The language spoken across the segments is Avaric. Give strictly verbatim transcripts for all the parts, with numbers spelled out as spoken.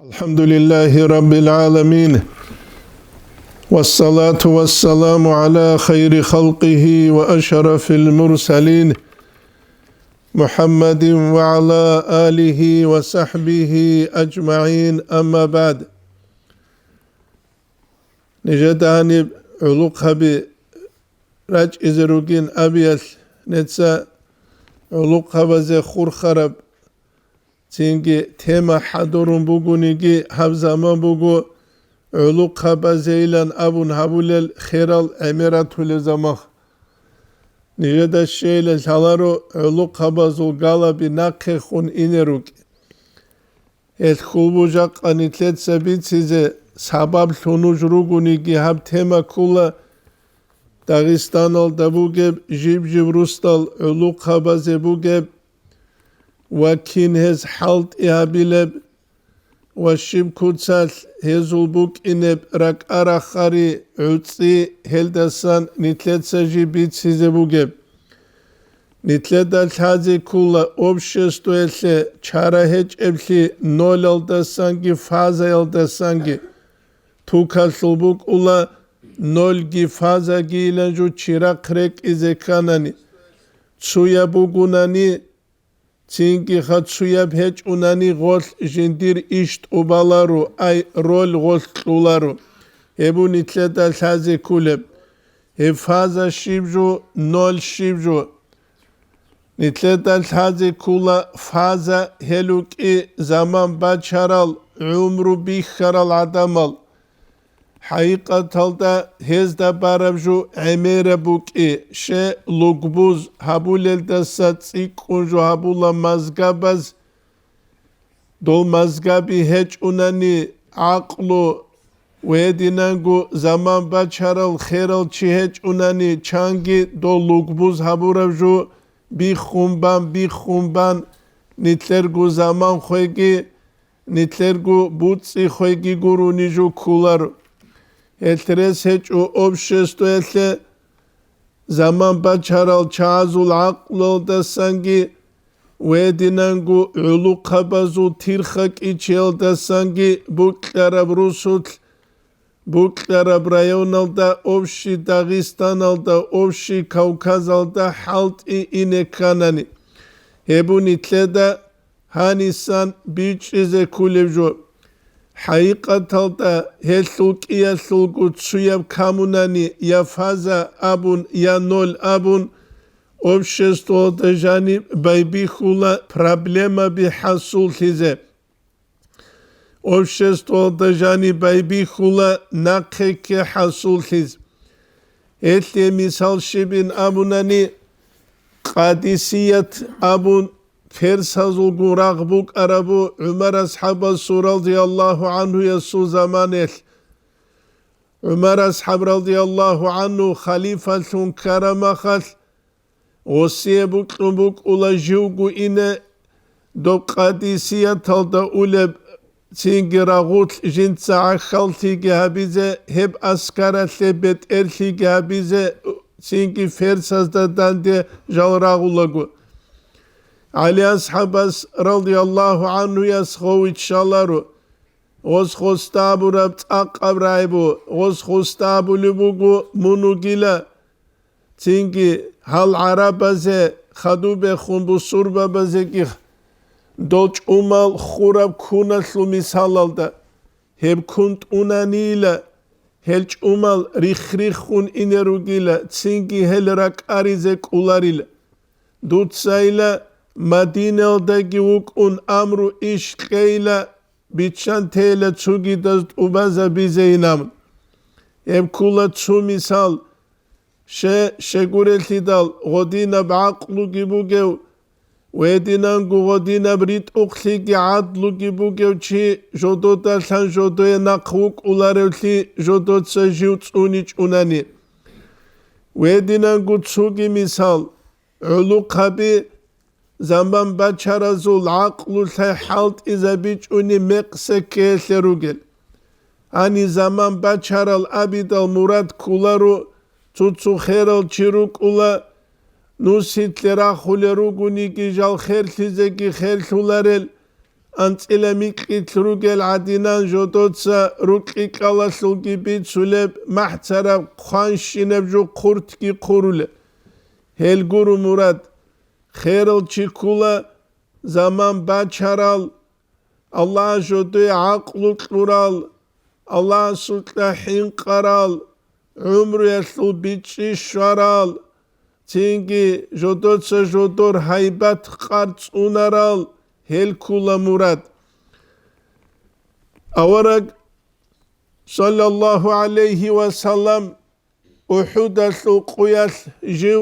الحمد لله رب العالمين، والصلاة والسلام على خير خلقه وأشرف المرسلين، محمد وعلى آله وصحبه أجمعين، أما بعد. Нижеда гьаниб гӀулухъаби рачӀизе ругин абиялъ, нижеца гӀулухъабазе хурхараб цинги тема хӀадурун бугониги, гьаб заман буго гӀулухъабазейилан абун гьабулел херал гӀемер ратулел заман. Нижеда щейилан лъаларо гӀулухъабазул галаби нахъехун ине рукӀин. Гьелъ хьул бу жакъа нилъеца бицизе сабаблъун нуж ругониги, гьаб тема ккола Дагъистаналда бугеб, жиб-жиб русдал гӀулухъабазе бугеб ва кин гьез хӀалтӀи гьабилеб ва щиб куцалъ гьезул букӀинеб ракӀа-рахари, гӀуцӀи, гьелдасан нилъеца жиб бицизе бугеб. Нилъеда лъазе ккола обществоялъе чара гьечӀеблъи нолалдасанги фазаялдасанги. Тукалъул букӀула нольги фазагийилан жо чирахъ рекӀизе кканани, цуяб бугунани, цинги хъа цуяб гьечӀунани гъолъ жиндир иш тӀубаларо, ай, роль гъолъ кьоларо. Гьеб бу нилъеда лъазе кколеб. Гьеб фаза щиб жо, ноль щиб жо. Нилъеда лъазе ккола фаза гьел рукӀи заман бачарал, гӀумру бихьарал гӀадамал. ХӀакъикъаталда гьезда бараб жо гӀемераб букӀи, щай лугбуз гьабулелдаса цӀикӀкӀун жо гьабула мазгабаз. Дол мазгаби гьечӀунани, гӀакълу, гьединанго заман бачарал херал чи гьечӀунани, чанги дол лугбуз гьабураб жо биххун бан, биххун бан, нилъерго заман хвеги, нилъерго буцӀи хвеги гурони жо кколаро. Гьелъ рес гьечӀо обществоялъе, заман бачарал чагӀазул гӀакълуялдасанги, гьединанго гӀулухъабазул тирха кӀичиялдасанги букьараб русулъ, букьараб районалда, общий Дагъистаналда, общий Кавказалда хӀалтӀи ине кканани. Гьеб бу нилъеда гьанисан бичӀчӀизе кколеб жо. ХӀакъикъаталда гьелъул кӀиялъулго цуяб камунани, я фаза абун, я ноль абун, обществоялда жаниб байбихьула проблемаби хӀасуллъизе. Обществоялда жаниб байбихьула нахъе кке хӀасуллъиз. Гьелъие мисал щибин абунани, Къадисият абун, персазулгун рагъ букӀарабу ГӀумар асхӀабасул радияллагьу гӀанхуясул заманаялъ. ГӀумар асхӀаб радияллагьу гӀанху халифалъун ккараб махалъ, гъосие бокьун букӀула живго ине доб Къадисияталда улеб, цинги рагъулъ жинца гӀахьаллъиги гьабизе, гьеб аскаралъе бетӀерлъиги гьабизе, цинги персазда данде жал рагъулаго. ГӀали асхӀабас радияллагьу гӀанхуяс гъов виччаларо, гъос хосда абураб цӀакъаб рагӀи бу, гъос хосда абулеб буго мун вугила. Цинги гьал гӀарабазе, хадубехун бусурбабазеги дол чӀумал хураб куналъул мисалалда, гьеб кун тӀунанийила, гьел чӀумал рихх-риххун ине ругила, цинги гьел ракӀаризе кӀоларила. Дуцайила Мадинаялдаги вукӀун амру иш кьейила, биччан тейила цугидаз тӀубазабизейин абун. Гьеб ккола цо мисал. Ще-, щегурелъидал гъодинаб гӀакълуги бугев, гьединанго гъодинаб ритӀухълъиги гӀадлуги бугев чи жододалъан жодое нахъ вукӀуларевлъи жодоца жив цӀуничӀунани. Гьединанго цоги мисал, гӀулухъаби заман бачаразул гӀакълулъай хӀалтӀизабичӀони мекъсеккеялъе ругел. Гьаниб заман бачарал абидал мурад кколаро, цо-цо херал чи рукӀула, нусилъе рахулел ругониги жал херлъизеги херлъуларел, анцӀила микьилъ ругел гӀадинан жодоца рукьи-кӀалалъулги бицулеб, махӀцараб хъванщинаб жо хъуртги хъурулеб. Гьел гуро мурад. Херал чи ккула заман бачарал, Аллагь жодое гӀакълу кьурал, Аллагьасукьа хӀинкъарал, гӀумруялъул бичӀчӀи щварал, цинги жодоца жодор гьайбат къарцӀунарал, гьел ккула мурад. Авараг, саллаллагьу гӀалайгьи ва саллам, УхӀудалъул къуялъ жив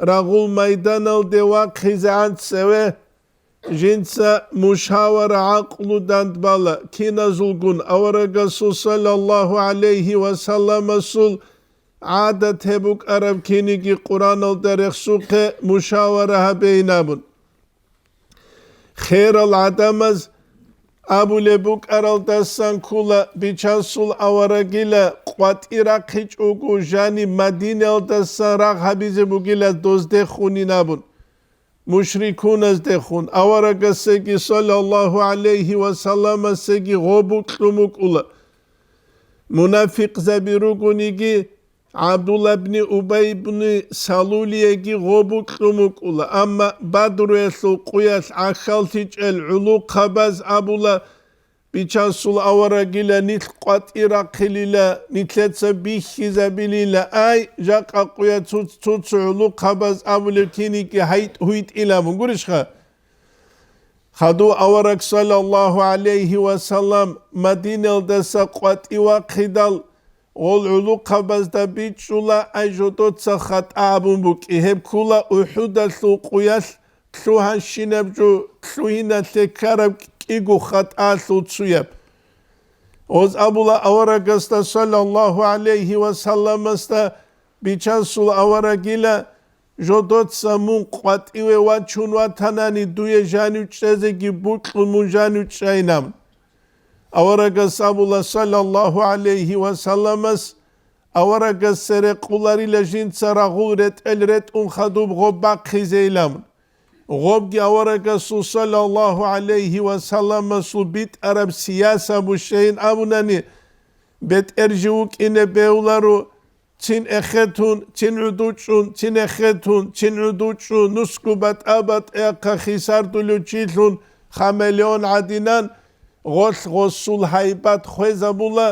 рагъул майданалде вахъизегӀан цеве жинца мушавара гӀакълу дандбала киназулгун аварагасул саллаллагьу гӀалайгьи ва салламасул гӀадат гьеб букӀараб киниги Къуръаналда рехсухъе мушавара гьабейин абун. Херал гӀадамаз абулеб букӀаралдасан ккула, Бичасул аварагила къватӀи рахъичӀого жаниб Мадинаялдасан рагъ гьабизе бугила дозде хунин абун. Мушрикуназдехун, аварагасеги саллаллагьу гӀалайгьи ва салламасеги гъобу кьун букӀула. Мунафикъзаби ругониги, ГӀабдулла ибни Убай ибни Салулиеги гъобу кьун букӀула, амма Бадруялъул къуялъ гӀахьаллъичӀел гӀулухъабаз абула, Бичасул аварагила нилъ къватӀи рахъилила, нилъеца бихьизабилила, ай, жакъа къуя цуц-, цуцу гӀулухъабаз абулеб киниги гьайтӀ-гьуйтӀила мун гурищха? Хадув авараг саллаллагьу гӀалайгьи ва саллам Мадиналдаса къватӀи вахъидал, гъол гӀулухъабазда бичӀчӀула, ай жодоца хатӀа абун букӀи, гьеб ккула УхӀудалъул къуялъ лъугьанщинаб жо лъугьиналъе ккараб кӀиго хатӀалъул цуяб. Гъоз абула аварагасда саллаллагьу гӀалайгьи ва салламасда, Бичасул аварагила, жодоца мун къватӀиве вачун ватанани, дуе жанив чӀезеги букьун мун жанив чӀайинаб. Аварагас абула саллаллагьу гӀалайгьи ва салламас, аварагас цере къуларила жинца рагъул ретӀел ретӀун хадуб гъоб бахъизейилан. Гъобги аварагасул саллаллагьу гӀалайгьи ва салламасул битӀараб сияса бущейин абунани, бетӀер жив вукӀине бевларо, цин эхетун, цин гӀудучӀун, цин эхетун, цин гӀудучӀун, нусгу батӀа-батӀиахъа хисардулев чилъун, хамелеон гӀадинан, гъолъ гъосул гьайбат хвезабула,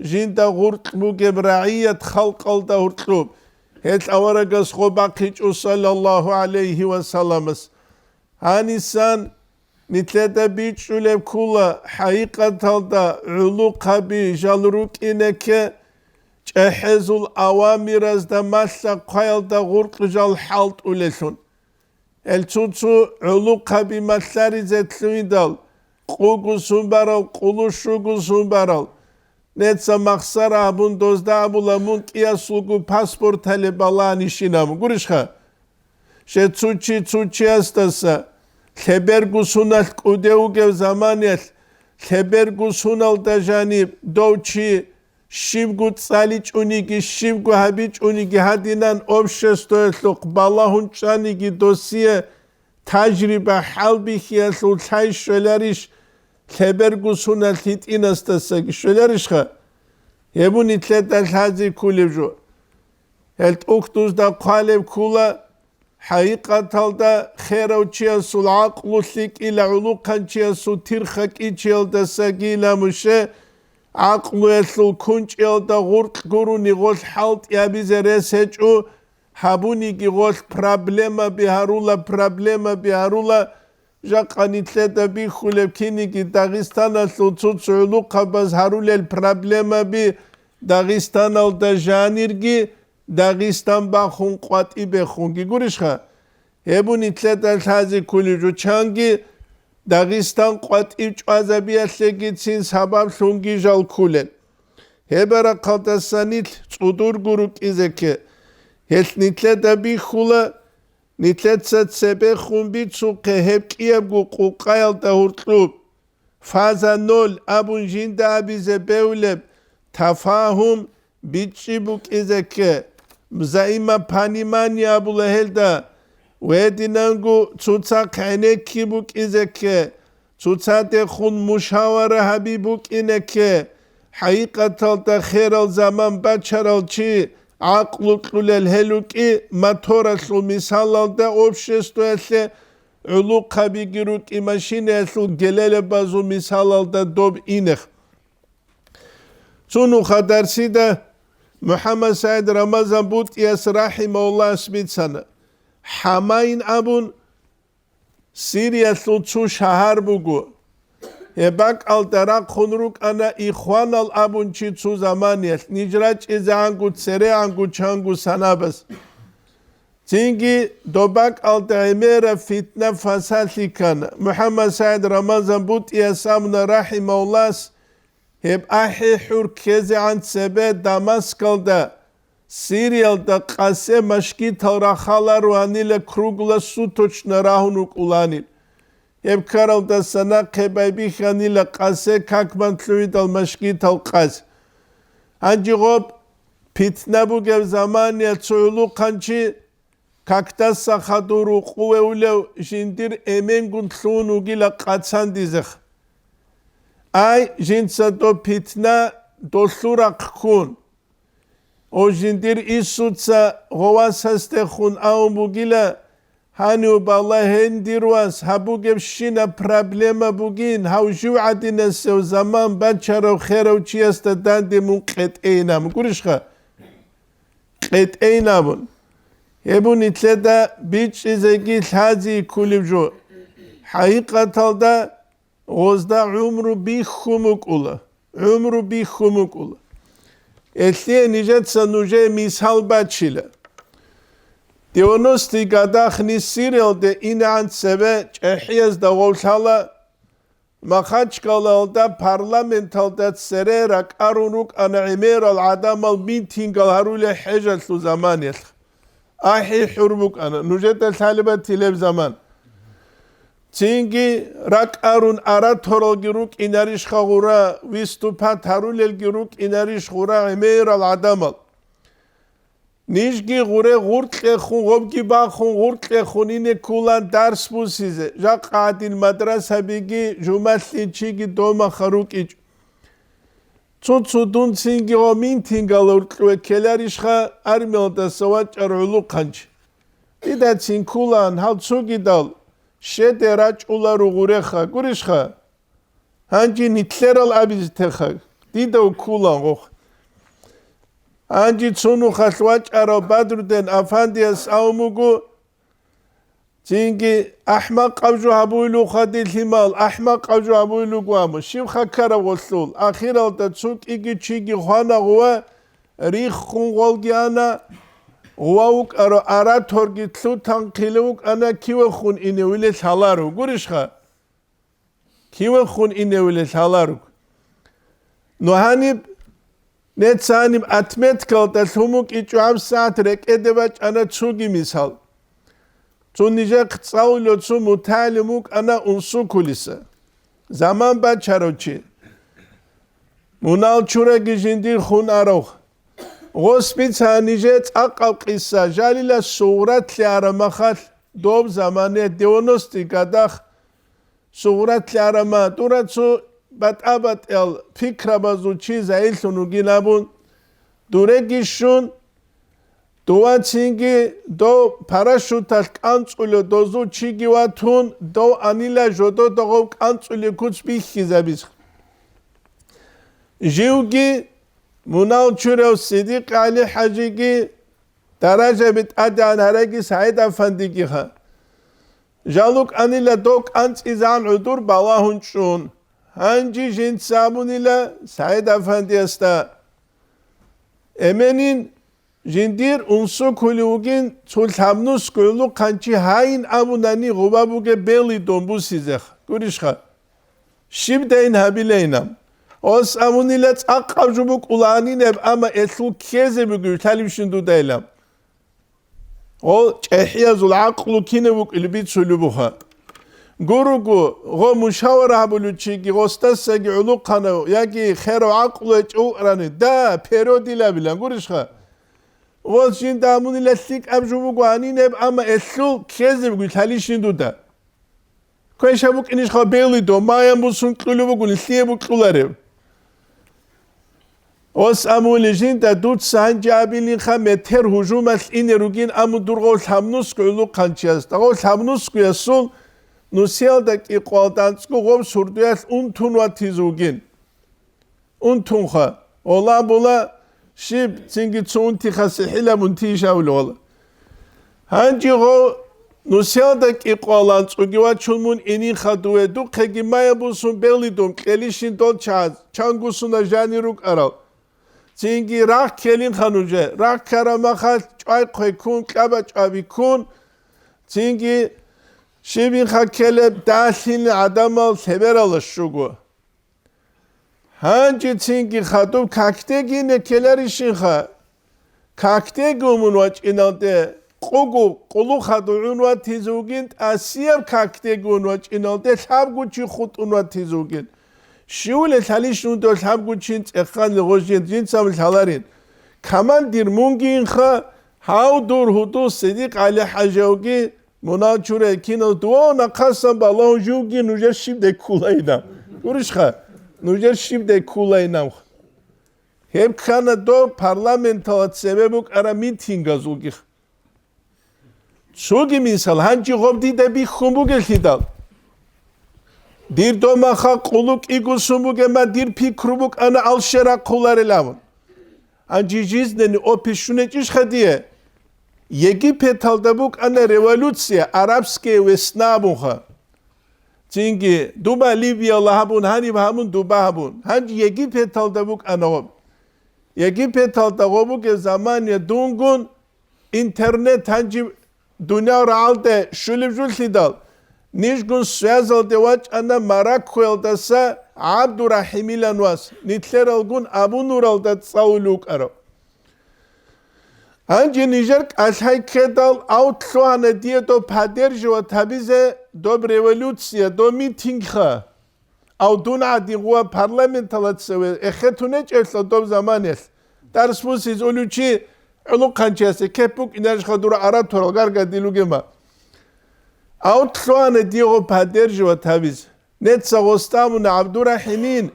жинда гъуркь бугеб рагӀият халкъалда гьуркьуб. Гьел аварагас гъо бахъичӀо саллаллагьу гӀалайгьи ва салламас. Гьанисан нилъеда бичӀчӀулеб ккула, хӀакъикъаталда гӀулухъаби жал рукӀинеке, чӀехӀезул авамиразда малъа-хъваялда гъуркь жал хӀалтӀулелъун. Гьел цо-цо гӀулухъаби малъаризе лъугьидал, къугу сун барал, къулу щугу сун барал, неца махсара абун дозда абула, мун кӀиясулгу паспортале баланищинаб гурищха? Щай цо чи цо чиясдаса лъеберго суналъ кӀудев вугев заманиялъ, лъеберго суналда жаниб дов чи щибго цӀаличӀониги, щибго гьабичӀониги гьадинан обществоялъухъ балагьун чӀаниги досие тажриба хӀалбихьиялъул лъай щвеларищ, лъеберго суналъ гьитӀинасдасаги щвеларищха? Гьеб нилъеда лъазе кколеб жо. Гьел тӀухьдузда хъвалеб ккула, хӀакъикъаталда херав чиясул гӀакълу лъикӀила, гӀулухъанчиясул тирха кӀичиялдасагила муше, гӀакълуялъул кунчӀиялда гъуркь гурони гъолъ хӀалтӀи гьабизе рес гьечӀо, гьабуниги гъолъ проблемаби гьарула, проблемаби гьарула, Жакъа нилъеда бихьулеб киниги Дагъистаналъул цо-цо гӀулухъабаз гьарулел проблемаби, Дагъистаналда жанирги Дагъистан бахун къватӀи бехунги гурищха? Гьеб нилъеда лъазе кколеб жо чанги Дагъистан къватӀив чӀвазабиялъегицин сабаблъунги жал кколел. Гьеб рахъалдаса нилъ цӀудурго рукӀизе кке. Гьелъ нилъеда бихьула, нилъеца цебехун бицухъе гьеб кӀиябго къукъаялда гьуркьуб. Фаза ноль абун жинда абизе бевлеб тафагьум бичӀчӀи букӀизе кке, взаимопонимание абула гьелда, гьединанго цоцахъ гӀенекки букӀизе кке, цоцадехун мушавара гьаби букӀинеке, хӀакъикъаталда херал заман бачарал чи гӀакълу кьулел гьелукӀи моторалъул мисалалда обществоялъе гӀулухъабиги рукӀи машинаялъул гелелебазул мисалалда доб инех. Цо нуха дарсида МухӀаммад СагӀид Рамазан БутӀияс рахӀимагьуллагьас бицана, Хамаин абун, Сириялъул цо шагьар буго. Гьеб бакӀалда рахъун рукӀана Ихванал абун чи цо заманиялъ, ниж рачӀизегӀанго церегӀанго чанго санабаз. Цинги доб бакӀалда гӀемераб фитна-фасад лъикӀана. МухӀаммад СагӀид Рамазан БутӀияс абуна рахӀимагьуллагьас, гьеб ахӀи-хӀур ккезегӀан цебе Дамаскалда, Сириялда къасе машгитал рахалароанила круглосуточно рагьун рукӀуланил. Гьеб ккаралдаса нахъе байбихьанила къасе как банлъугьидал машгитал къазе. Гьанже гъоб питна бугеб замания цо гӀулухъанчи какдаса хадур рукъуве улев жиндир эменгун лъугьун вугила къацандизех. Ай, жинца доб питна долъурахъ ккун. О жиндир Иисуца гъовасасдехун авун бугила, гьанив балагьен, дир вас, гьаб бугебщинаб проблема бугин, гьав жив гӀадинасев заман бачарав херав чиясда данде мун къетӀейин абун. Гурищха? КъетӀейин абун. Гьебун нилъеда бичӀчӀизеги лъази ккулеб жо. ХӀакъикъаталда, гъозда гӀумру бихьун букӀула, гӀумру бихьун букӀула. Элъие нижеца нужее мисал бачила. Девяностый годахни Сириялде инегӀан цебе чӀехӀиязда гъов лъала, Махачкалалда парламенталда цере ракӀарун рукӀана гӀемерал гӀадамал митингал гьарулел хӀежалъул заманиялъ. АхӀи-хӀур букӀана, нужеда лъалеб батилеб заман. Цинги ракӀарун ораторалги рукӀинарищха гъура, выступать гьарулелги рукӀинарищ гъура гӀемерал гӀадамал. Нижги гъуре гъуркьехун, гъобги бахун, гъуркьехун ине ккулан дарс бусизе, жакъа гӀадин мадрасабиги, жумалъин чиги домаха рукӀичӀ. Цо-цо дун цинги гъо митингал уркьуе ккеларищха армиялдаса вачӀар гӀулухъанчи? Дида цин ккулан гьал цогидал щеде рачӀуларо гъуреха, гурищха? Гьанже нилъерал абизе теха, дида ккулан гъох. Гьанже цо нухалъ вачӀарав Бадрудин афандияс авун буго, цинги ахӀмакъаб жо гьабуйлуха дир лъимал, ахӀмакъаб жо гьабуйлуго абун, щиб хакараб гъолъул, ахиралда цо кӀиги чиги хвана гъува, риххун гъолги ана, гъува вукӀарав ораторги лъутан хъилев вукӀана, кивехун иневилел лъаларо, гурищха? Кивехун иневилел лъаларуг. Ну гьаниб нецаниб отметкалда лъумукӀичӀо гьабсагӀат рекӀеде бачӀана цоги мисал. Цо нижехъ цӀалулев цо мутагӀалим вукӀана унсукулиса. Заман бачарав чи. Мунал чураги жиндир хун арав. Гъос бица ниже цӀакъаб къиса, жалила сугъратлъи арамахалъ доб замане девяностый годах Сугъратлъи арама, дура цо батӀа-батӀиял пикрабазул чи загьирлъун вугин абун, дуреги щун, дова цинги дов парашюталъ кӀанцӀулев дозул чиги ватун, дов анила жодода гъов кӀанцӀулеб куц бихьизабиз. Живги, мунал чурав Сидикъ ГӀали-хӀажиги, даражаби тӀадегӀан гьараги СагӀид-афандигиха. Жал рукӀанила дов кӀанцӀизегӀан гӀодор балагьун чӀун. Гьанже жинца абунила СагӀид-афандиясда: «Эменин, жиндир унсукулев вугин цо лъабнусго гӀулухъанчи гьайин абунани гъуба бугеб бели дон бусизех». Гурищха? Щибдайин гьабилайинаб? Ос абунила цӀакъаб жо букӀулаанинаб, амма элъул ккезе бугев лъалебщин дудайилаб. Гъо чӀехӀиязул гӀакълу кинаб букӀин бицулеб буха. Гуруго, гъо мушавара гьабулев чиги гъосдасаги гӀулухъанав яги херав гӀакълу гьечӀев вукӀарани, да, перо дилабилан гурищха? Ос жинда абунила лъикӀаб жо бугоанинаб, амма элъул ккезе бугев лъалищин дуда. Квешаб букӀинищха белидо, маян бусун кьулеб бугун, лъие букьуларев? Ос амулей жинда дуца гьанже абилинха метер гьужумалъ ине ругин, аму дургъав лъабнусго гӀулухъанчияс, дагъав лъабнусгоясул нусиялда кӀикъвалда анцӀго гъоб сурдуялъ унтун ватизе вугин. Унтунха, ола була, щиб, цинги цо унтиха сихӀилаб унти ишавли гъола. Гьанжи гъо нусиялда кӀикъвалан цӀуги вачун мун ининха дуе, духъеги мая бусун белли дун кьелищин дол чагӀаз, чангусуна жани рукӀарал. Цинги рагъ ккелинха нужер, рагъ ккараб махалъ чӀвай хъвеккун, кьаба чӀваби ккун, цинги щибинха ккелеб далъин гӀадамал лъеберала щуго. Гьанже цинги хадуб какдеги некеларищинха? Какдеги умун вачӀиналде къугу къулухъа дугӀун ватизе вугин, тӀасияб какдеги ун вачӀиналде лъабгу чи хутӀун ватизе вугин. Щивулел лъалищ нудо лъабгу чин цӀеханлъи гъожин жинцамун лъаларин. Командир мунгиинха, гьав дур гьудул Сидикъ ГӀали ХӀажавги, мунал чурай кинал дуо нахъасан балагьун жуги нужер щибдай ккулайнам. Гурищха, нужер щибдай ккулайнам. Гьеб ккана доб парламентала цебе букӀараб митингазулги. Цоги мисал, гьанжи гъоб дида бихьун бугелъидал. Дир домаха къулу кӀигусун бугема дир пикру букӀана алщерахъуларел абун. Гьанжи жизненный опыт щунечӀищха дие? Египеталда букӀана революция, арабская весна абунха. Цинги дуба Ливияла гьабун, гьаниб гьабун, дуба гьабун. Гьанже Египеталда букӀана гъоб. Египеталда гъо бугеб замания дунгун интернет гьанже дуниял рагӀалде щулеб жуллъидал, нижгун связалде вачӀана Мароккоялдаса ГӀабдурахӀимилан вас, нилъералгун Абу Нуралда цӀалулев вукӀарав. Гьанже нижер кӀалъай ккедал, ав лъугьана дие доб поддерживать гьабизе доб революция, доб митингха. Ав дун гӀадин гъуа парламентала цеве эхетун гьечӀелъа доб заманиялъ. Дарс бусиз улев чи гӀулухъанчиясе кеп букӀинарищха дура ораторал гаргадил ругема. Ав лъугьана дие гъоб поддерживать гьабизе. Неца гъоста абуна ГӀабдурахӀимин.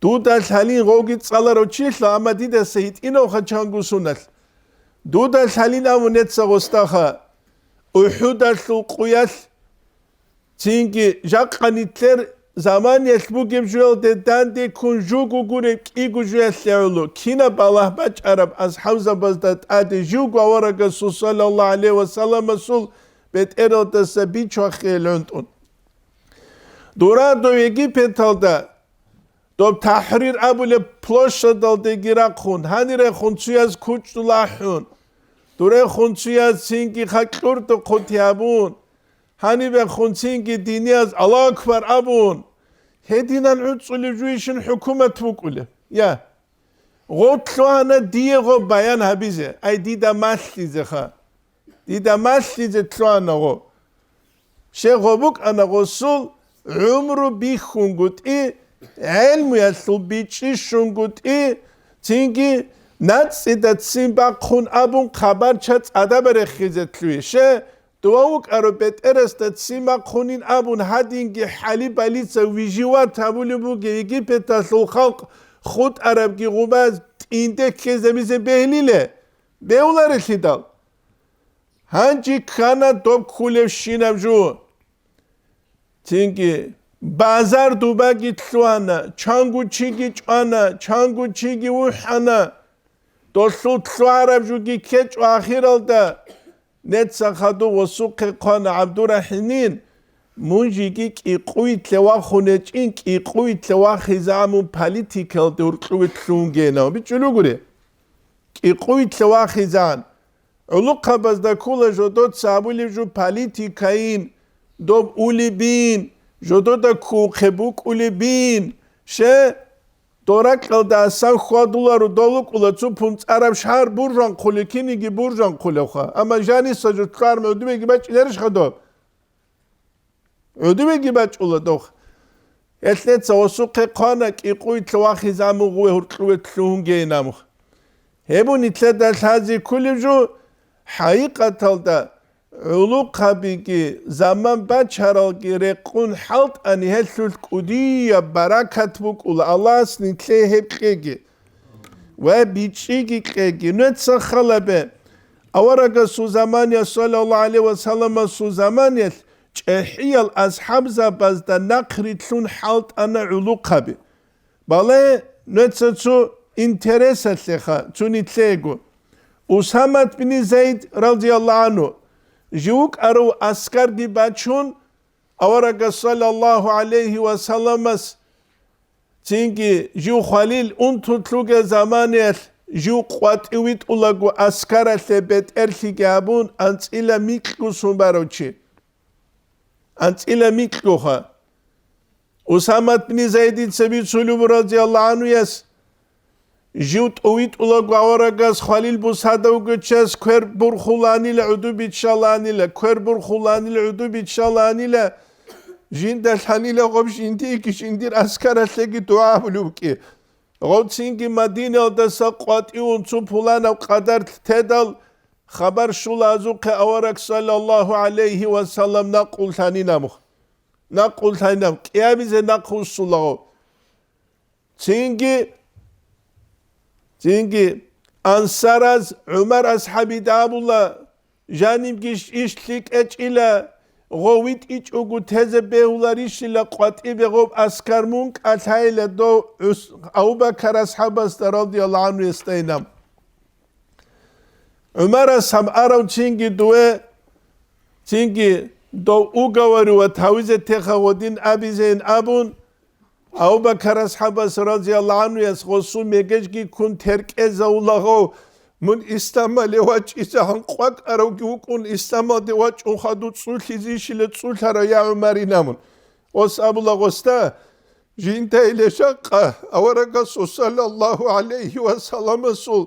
Дуда лъалин гъовги цӀаларав чилъа, амма дидаса гьитӀинавха чангу суналъ. Дуда лъалин абун неца гъостаха, УхӀудалъул къуялъ, цинги жакъа нилъер заманиялъ бугеб жуялде данде ккун жуго гуреб кӀиго жуялъе гӀоло, кинаб балагь бачӀараб асхӀабзабазда тӀаде живго аварагасул саллаллагьу гӀалайгьи вассаламасул бетӀералдаса бичвахъейил гӀунтӀун. Дурадо Египеталда Доб ТахӀрир абулеб площадалдеги рахъун, гьанирехун цуяз кучӀдул ахӀун, дурехун цуяз цинги хакьурда хъути абун, гьанибехун цинги динияз Аллагьу акбар абун, гьединан гӀуцӀулев жуйищин хӀукумат букӀулеб? Я. Гъо лъугьана дие гъо баян гьабизе, ай дида малъизеха. Дида малъизе лъугьана гъо. Щай гъо букӀана гъосул гӀумру бихьунгутӀи, гӀелмуялъул бичӀчӀи щунгутӀи, цинги нацӀцӀида ццин бахъун абун хабар ча цӀадаб рехизе лъугьи. Щай дова вукӀаро бетӀерасда ццин бахъунин абун гьадинги хӀали балица виживат гьабулеб бугеб Египеталъул халкъ хутӀарабги гъубаз тӀинде ккезабизе бегьлиле? Бегьуларелъидал. Гьанже ккана доб ккулевщинаб жо. Цинги базар дубаги лъугьана, чанго чиги чӀвана, чанго чиги вухӀана. Долъул лъугьараб жуги ккечӀо ахиралда. Неца хадув гъосухъе хъвана ГӀабдурахӀимин, мун жиги кӀикъуйлъе вахун гьечӀин, кӀикъуйлъе вахизе гӀамун политикалде гьуркьуве лъугьунгейинав. БичӀчӀулугури. КӀикъуйлъе вахизан. ГӀулухъабазда ккола жодоца абулеб жо политикайин, доб улебин, жодода ккунхъе букӀулебин. Ще, доракьалда асан хьвадуларо долукӀула цо пунцӀараб шагьар буржанхъуле, киниги буржанхъулевха. Амма жаниса жо лъугьарма гӀодубеги бачӀинарищха доб? ГӀодубеги бачӀула дох. Гьелъ неца гъосухъе хъвана кӀикъуйлъа вахизе амугъ ве гьуркьуве лъугьунгейин амух. Гьеб нилъеда лъазе кколеб жо, хӀакъикъаталда, гӀулухъабиги, заман бачаралги рекъун хӀалтӀани, гьелъулъ кӀудияб баракат букӀула, Аллагьас нилъее гьеб кьеги ва бичӀчӀиги кьеги. Нуца халабе, аварагасул заманиялъ, саллаллагьу гӀалайгьи ва салламасул заманиялъ, чӀехӀиял асхӀабзабазда нахъ рилълъун хӀалтӀана гӀулухъаби. Бале, нуца цо интересалъеха, цо нилъего. Усамат бин Зайд, радияллагьу гӀангьу, жив вукӀарав аскарги бачун, аварагас, саллаллагьу гӀалайгьи ва салламас, цинги жив хвалил унтулъ вугел заманиялъ, жив къватӀив витӀулаго аскаралъе бетӀерлъиги гьабун, анцӀила микьго сон барав чи. АнцӀила микьгоха. Усамат бин Зайдица бицулеб, радияллагьу гӀангьуяс, жив тӀувитӀулаго аварагас хвалил бусада вугев чияс квер бурхуланила, гӀуду биччаланила, квер бурхуланила, гӀуду биччаланила, жинда лъанила гъоб жиндиеги жиндир аскаралъеги дугӀа гьабулев вукӀи. Гъов цинги Мадинаялдаса къватӀивун цо пуланаб къадар тедал, хабар щула азухъе авараг, саллаллагьу гӀалайгьи ва саллам, накъулъанинаб. Накъулъанинаб, кӀиабизе нахъвуссулаго. Цинги, цинги ансараз ГӀумар асхӀабида абула, жанибги иш лъикӀечӀила, гъов витӀичӀого тезе бегьуларищила къватӀибе гъоб аскар мун кӀалъайила дов ГӀус-, Абу-Бакар асхӀабасда, радияллагьу гӀангьуясдайинаб. ГӀумарас гьаб арав цинги дуве, цинги дов уговоривать гьавизе теха гъодин абизейин абун, Абу-Бакар асхӀабас, радияллагьу гӀангьуяс, гъосул мегежги ккун теркӀезавулаго, мун исламалде вачӀизе гьанкъвакӀаравги вукӀун, исламалде вачӀун хадуб цӀулъизейищила цӀулъарав, я ГӀумар, инамун. Гъос абула гъосда, жинда иле жакъа аварагасул, саллаллагьу гӀалайгьи ва салламасул,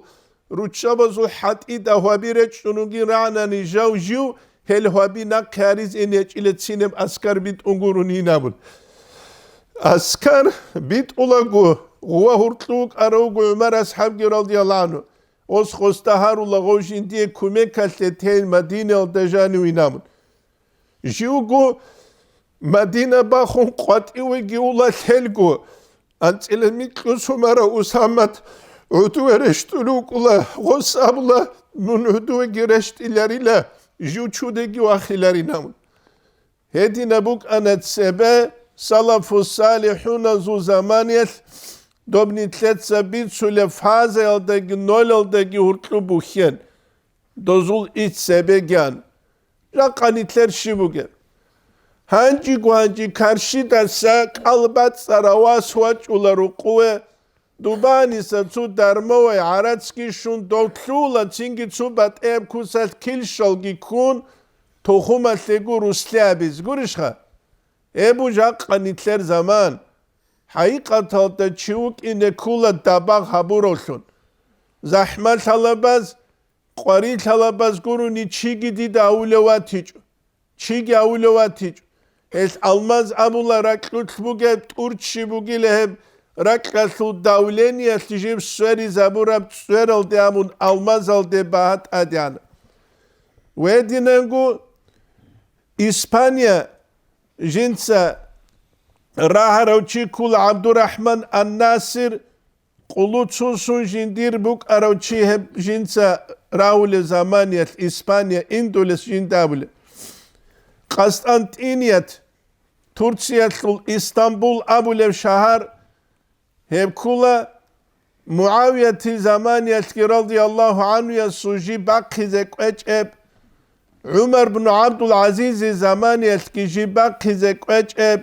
руччабазул хӀатӀида гьваби речӀчӀун ругин рагӀанани жав жив, гьел гьваби нахъе гьаризе ин гьечӀила цинаб аскар битӀун гурони абун. Аскар битӀулаго, гъува гьуркьу вукӀаравго ГӀумар асхӀабги, радияллагьу гӀангьу, гъос гъосда гьарула гъов жиндие кумекалъе тейин Мадинаялда жанивин абун. Живго Мадина бахун къватӀивеги ула лъелго, анцӀила микьго сумарав Усамат гӀудуве рещтӀулев вукӀула, гъос абула, мун гӀудувеги рещтӀиларила, жив чудеги вахиларин абун. Гьединаб букӀана цебе салафу-салихӀуназул заманиялъ, доб нилъеца бицулеб фазаялдаги нолалдаги гьуркьу бухьен. Дозул ит цебегиян. Жакъа нилъер щиб бугеб? Гьанжего гьанже карщидаса кӀал бацӀцӀарав вас вачӀула рукъуве, дубаниса цо дармовай гӀарацги щун дов лъугьула, цинги цо батӀияб куцалъ килщалги ккун, тухумалъего руслиябиз гурищха? Гьеб буго жакъа нилъер заман. ХӀакъикъаталда чи вукӀине ккола дабагъ гьабуравлъун. ЗахӀмалъалабаз, къварилъалабаз гурони чиги дида авулев ватичӀо. Чиги авулев ватичӀо. Гьелъ алмаз абула ракьулъ бугеб, тӀур чи бугила гьеб, ракьалъул давлениялъ жиб сверизабураб цвералде абун алмазалде багьа тӀадегӀан. Гьединанго Испания жинца рагьарав чи ккола ГӀабдурахӀман ан-Насир, къуллуццун жиндир букӀарав чи гьеб жинца рагьулев заманиялъ Испания индулес жинда абулеб. Къастантиният, Турциялъул Истамбул абулев шагьар, гьеб ккола МугӀавиятил заманиялъги радияллагьу гӀангьуясул жиб бахъизе кӀвечӀеб, ГӀумар бну ГӀабдул-ГӀазизил заманиялъги жиб бахъизе кӀвечӀеб,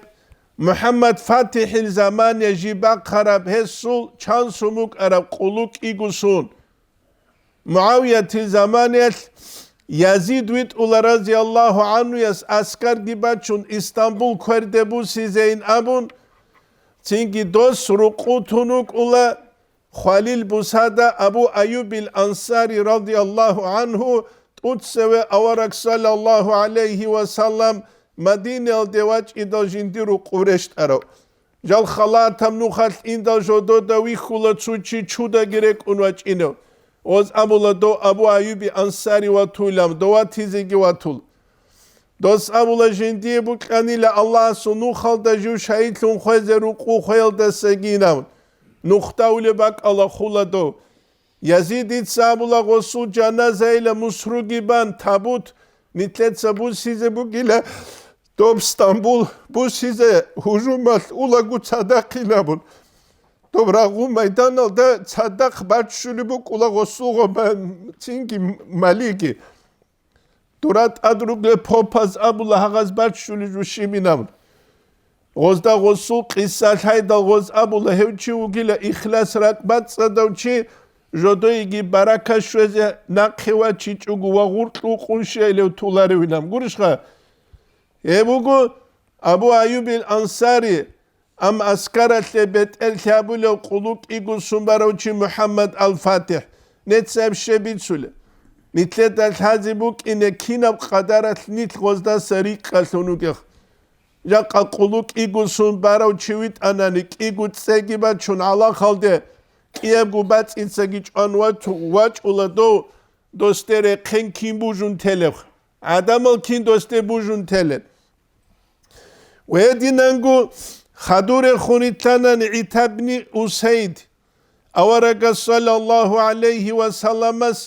МухӀаммад ФатихӀил замания жиб бахъараб гьесул чан сон букӀараб къулу кӀиго сон. МугӀавиятил заманиялъ Язид витӀула радияллагьу гӀангьуяс аскарги бачун Истамбул кверде бусизейин абун, цинги дос рукъу тун вукӀула хвалил бусада Абу Айюбил Ансари радияллагьу гӀангьу, тӀуцеве авараг саллаллагьу гӀалайгьи ва саллам Мадинаялде вачӀидал жиндир рукъу рещтӀарав. Жал халатаб нухалъ индал жодода вихьула цо чи чудаги рекӀун вачӀинав. Оз абула дов Абу Айюби Ансари ватулам, дов ватизеги ватул. Дос абула, жиндие букьанила Аллагьасул нухалда жив шагьидлъун хвезе рукъу хвеялдасагинав, нухда улеб бакӀала хула дов. Язидица абула, гъосул жаназайила мусруги бан, табут, нилъеца бусизе бугила, доб Стамбул бусизе гьужумалъ улаго цадахъин абун. Доб рагъу майданалда цадахъ баччулеб букӀула гъосул гъоба-, цинги малиги. Дура тӀад ругел попаз абула гьагъаз баччулеб жо щибин абун. Гъозда гъосул къиса лъайдал гъоз абула, гьев чи вугила ихлас ракӀбацӀцӀадав чи, жодойги барака щвезе нахъе вачичӀого ва гъуркьу къуншиялев туларевилан. Гурищха? Гьеб буго Абу Аюбил Ансари, ам аскаралъе бетӀерлъи абулев къулу кӀиго сон барав чи МухӀаммад ал-ФатихӀ, нецаяб щиб бицулеб? Нилъеда лъазе букӀине кинаб къадаралъ нилъ гъоздаса рикӀкӀалъун вугех. Жакъа къулу кӀиго сон барав чи витӀанани, кӀиго цӀеги бачун гӀалахалде, кӀиябго бацӀицаги чӀван вату-, вачӀула дов, досде рехъен кин бужун телеб? ГӀадамал кин досде бужун телеб? Гьединанго хадурехун рилълъанани ГӀитабни Усайд, аварагас саллаллагьу гӀалайгьи ва салламас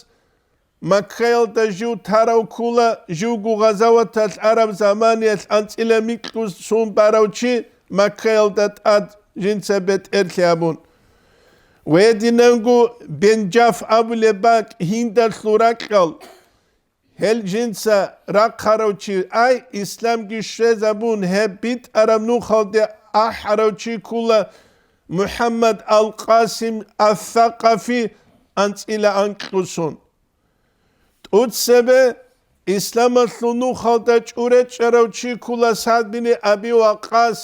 Маккаялда жив тарав ккула, живго гъазаваталъ араб заманиялъ анцӀила микьго сон барав чи Маккаялда тӀад жинца бетӀерлъи абун. Гьединанго Бенжаф абулеб бакӀ, гьиндалъул ракьал, гьел жинца рахъарав чи, ай, исламги щвезабун, гьеб битӀараб нухалде ахӀарав чи ккула МухӀаммад ал-Къасим ас-Сакъафи анцӀила анкьго сон. ТӀуцебе исламалъул нухалда чӀуречӀарав чи ккула СагӀд бин Аби Вакъас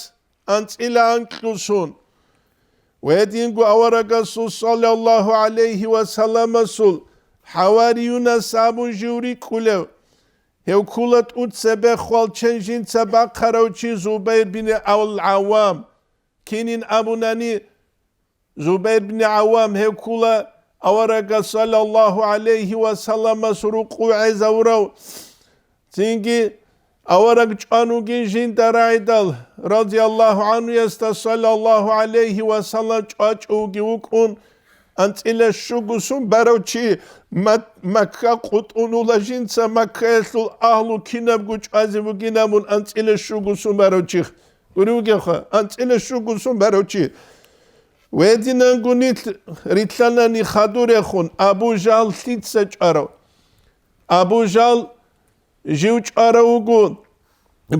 анцӀила анкьго сон. Гьединго аварагасул саллаллагьу гӀалайгьи ва салламасул хӀавариюнас абун жив рикӀкӀулев, гьев ккула тӀуцебе хвалчен жинца бахъарав чи Зубайр бин ал-ГӀаввам. Кинин абунани, Зубайр бин ГӀаввам гьев ккула аварагас саллаллагьу гӀалайгьи ва салламас рукъу гӀезавурав. Цинги авараг чӀван вугин жинда рагӀидал, радияллагьу гӀанхуясда саллаллагьу гӀалайгьи ва саллам чӀвачӀев вугев вукӀун, анцӀила щуго сон барав чи, Мак-, Макка къутӀун ула жинца Маккаялъул агьлу кинабго чӀвазе бугин абун анцӀила щуго сон барав чи. Гури вугевха, анцӀила щуго сон барав чи. Гьединанго нилъ рилълъанани хадурехун, Абу Жагьл лъица чӀварав? Абу Жагьл жив чӀварав вуго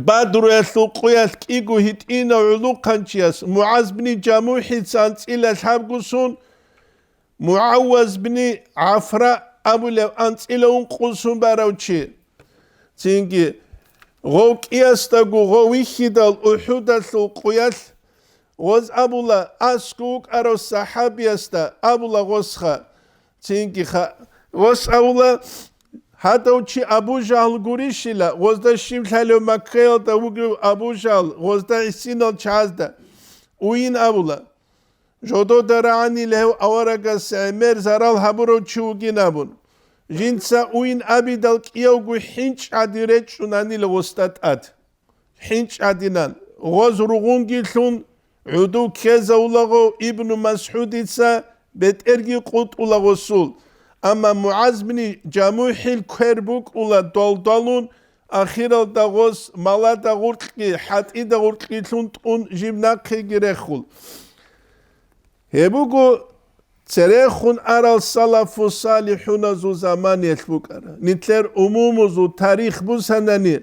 Бадруялъул къуялъ кӀиго гьитӀинав гӀулухъанчияс МугӀаз бни ЖамухӀица анцӀила лъабго сон, МугӀавваз бни ГӀафра абулев анцӀила ункъо сон барав чи. Цинги гъов кӀиясдаго гъов вихьидал УхӀудалъул къуялъ гъоз абула, аскӀов вукӀарав сахӀабиясда абула гъосха. Цинги ха-, гъос абула, гьадав чи Абу Жагьл гурищила, гъозда щиб лъалев Маккаялда вугев Абу Жагьл, гъозда гӀисинал чагӀазда уйин абула. Жодода рагӀанил гьев аварагас гӀемер зарал гьабурав чи вугин абун, жинца уйин абидал кӀиявго хӀинчӀ гӀадин речӀчӀунанила гъосда тӀад. ХӀинчӀ гӀадинан, гъоз ругъунги лъун, гӀуду ккезавулаго Ибну МасгӀудица бетӀерги къутӀула гъосул, амма МугӀаз бни ЖамухӀил квер букӀула дол-долун, ахиралда гъос малада гъуркьги, хӀатӀида гъуркьги лъун тӀун жиб нахъеги рехул. Гьеб буго церехун арал салафу салихӀуназул заманиялъ букӀара. Нилъер умумузул тарих бусанани,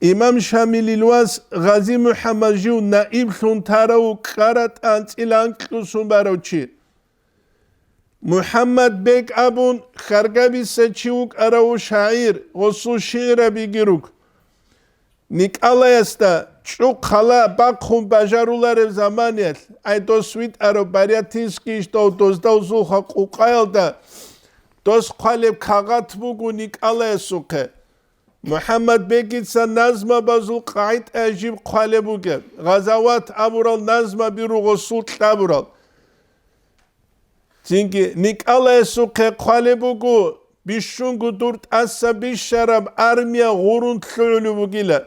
имам Шамилил вас Гъази МухӀаммад жив наиблъун тарав ккара тӀанцӀила анкьго сон барав чи. МухӀаммад бек абун, Харгабиса чи вукӀарав шагӀир, гъосул шигӀрабиги рук. Николаясда чӀухъала бахъун бажаруларев заманиялъ, ай дос витӀарав Барятинский ждав доздавзулха къукъаялда, дос хъвалеб кагъат буго Николаясухъе. МухӀаммад бегица назмабазул къагӀитӀа жиб хъвалеб бугеб, гъазават абурал назмаби ругъосул кьабурал. Цинги Николаясухъе хъвалеб буго, бищунго дур тӀаса бищараб армия гъурун лъугӀулеб бугила.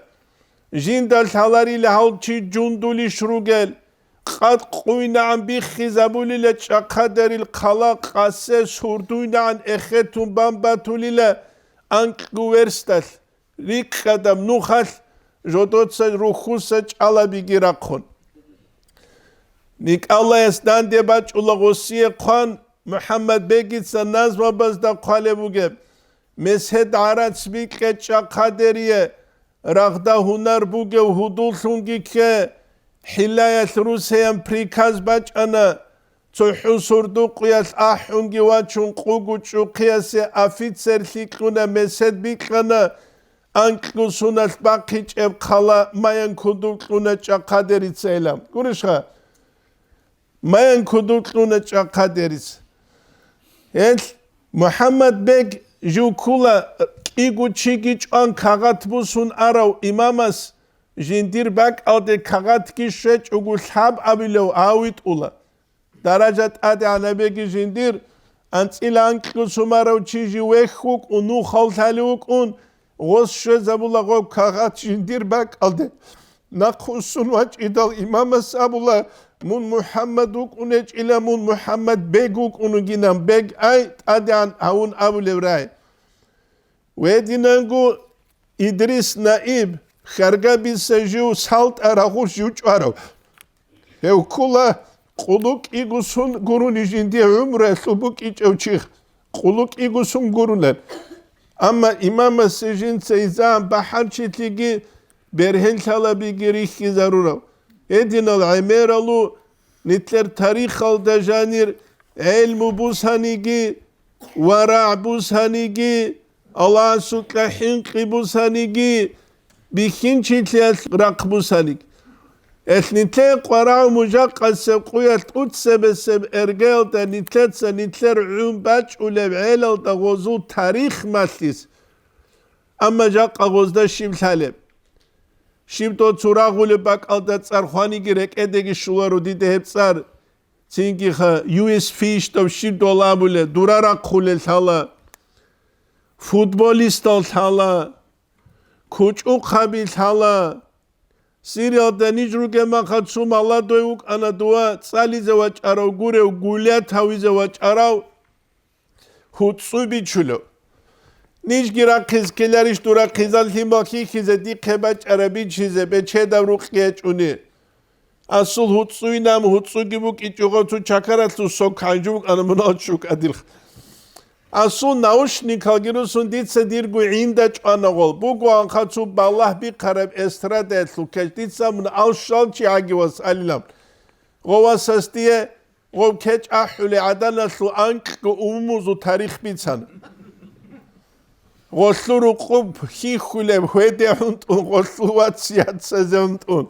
Жинда лъаларила гьав чи жундулищ ругел, къад къуйнагӀан биххизабулила чӀахъадерил хъала, къасе сурдуйнагӀан эхетун бан батулила анкьго версталъ, рикӀкӀадаб нухалъ жодоца рухьуса чӀалабиги рахъун. Николаяс данде бачӀула гъосие хъван, МухӀаммад-бегица назмабазда хъвалеб бугеб: «Месед гӀарац бикье чӀахъадерие, рагъда гьунар бугев гьудуллъунги кке», хӀиллаялъ русеян приказ бачӀана, цохӀо сурдукъуялъ ахӀунги вачун къугу чӀухъиясе офицерлъи кьуна, месед бикьана, анкьго суналъ бахъичӀеб хъала маян кудуб кьуна чӀахъадерица илан. Гурищха? Маян кудуб кьуна чӀахъадерис. Гьел МухӀаммад-бег жив ккула, кӀиго чиги чӀван кагъат бусун арав имамас жиндир бакӀалде кагъатги щвечӀого лъаб абилев гьав витӀула. Даража тӀадегӀанабеги жиндир анцӀила анкьго сумарав чи жив вехь вукӀун, нухал лъалев вукӀун, гъос щвезабула гъоб кагъат жиндир бакӀалде. Нахъ уссун вачӀидал имамас абула: «Мун МухӀаммад вукӀунечӀила, мун МухӀаммад-бег вукӀун вугинан, бег ай, тӀадегӀан гьавун абулев рай». Гьединанго Идрис наиб, хьаргабица жив салтӀа рагъур жив чӀварав. Гьев ккула къулу кӀиго сун гурони жиндие гӀумруялъул букӀичӀев чи, къулу кӀиго сун гурулан. Амма имамасе жинца изан бахӀарчилъиги бергьенлъалабиги рихьизарурав. Гьединал гӀемералу нилъер тарихалда жанир гӀелму бусаниги, варагӀ бусаниги, Аллагьасукьа хӀинкъи бусаниги, бихьинчилъиялъ рахъ бусаниги. Гьелъ нилъее къварав мужахъасеб къуялъ тӀуцебесеб эргеялда нилъеца нилъер гӀун бачӀулеб гӀелалда гъозул тарих малъис. Амма жакъа гъозда щиб лъалеб? Щиб дол цо рагъулеб бакӀалда цӀар хваниги рекӀедеги щоларо дида гьеб цӀар. Цинги ха, ю эс пи ищ дов щиб дол абулеб, дура рахъулел лъала, футболистал лъала, кучӀухъаби лъала. Сириялда ниж ругеб махал цо маладой вукӀана дова цӀализе вачӀарав гурев, гулят гьавизе вачӀарав. ГьуцӀцӀу бичулев. Нижги рахъиз ккеларищ дура хъизан лъимал хьихьизе, дихъе бачӀараб бичизе, бечедав рукъги гьечӀони? Асул гьуцӀцӀуйнам, гьуцӀцӀуги букӀичӀого цо чакаралъул сок гьанжу букӀана мунагьал чукӀадилха. Асул наушникалги русун дица дирго гӀинда чӀвана гъол. Бугоанха цо балагь бихъараб эстрадаялъул кеч, дица мун ал щал чи гьаги вас алилан. Гъо васасдие Гъов кечӀ ахӀулей гӀаданалъул анкьго умумузул тарих бицана. Гъолъул рукъуб хьихьулеб гьведе гӀунтӀун, гъолъул вац яцазе гӀунтӀун,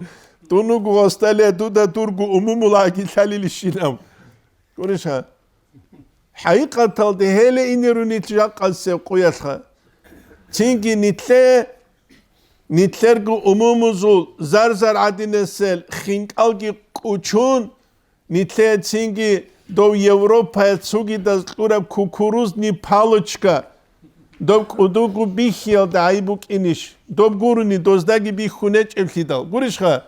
дун вуго гъосдале дуда дурго умумул агилъалилищинав. Гурищ гьа? ХӀакъикъаталде гьеле инеруни жакъасеб къуялъха. Цинги нилъе, нилъерго умумузул зарзар гӀадинасел хинкӀалги кӀучун, нилъее цинги дов Европая цугидаз кьураб кукурузный палочка, доб кӀудугу бихьиялда гӀайиб букӀинищ? Доб гурони доздаги бихьун гьечӀеблъидал. Гурищха?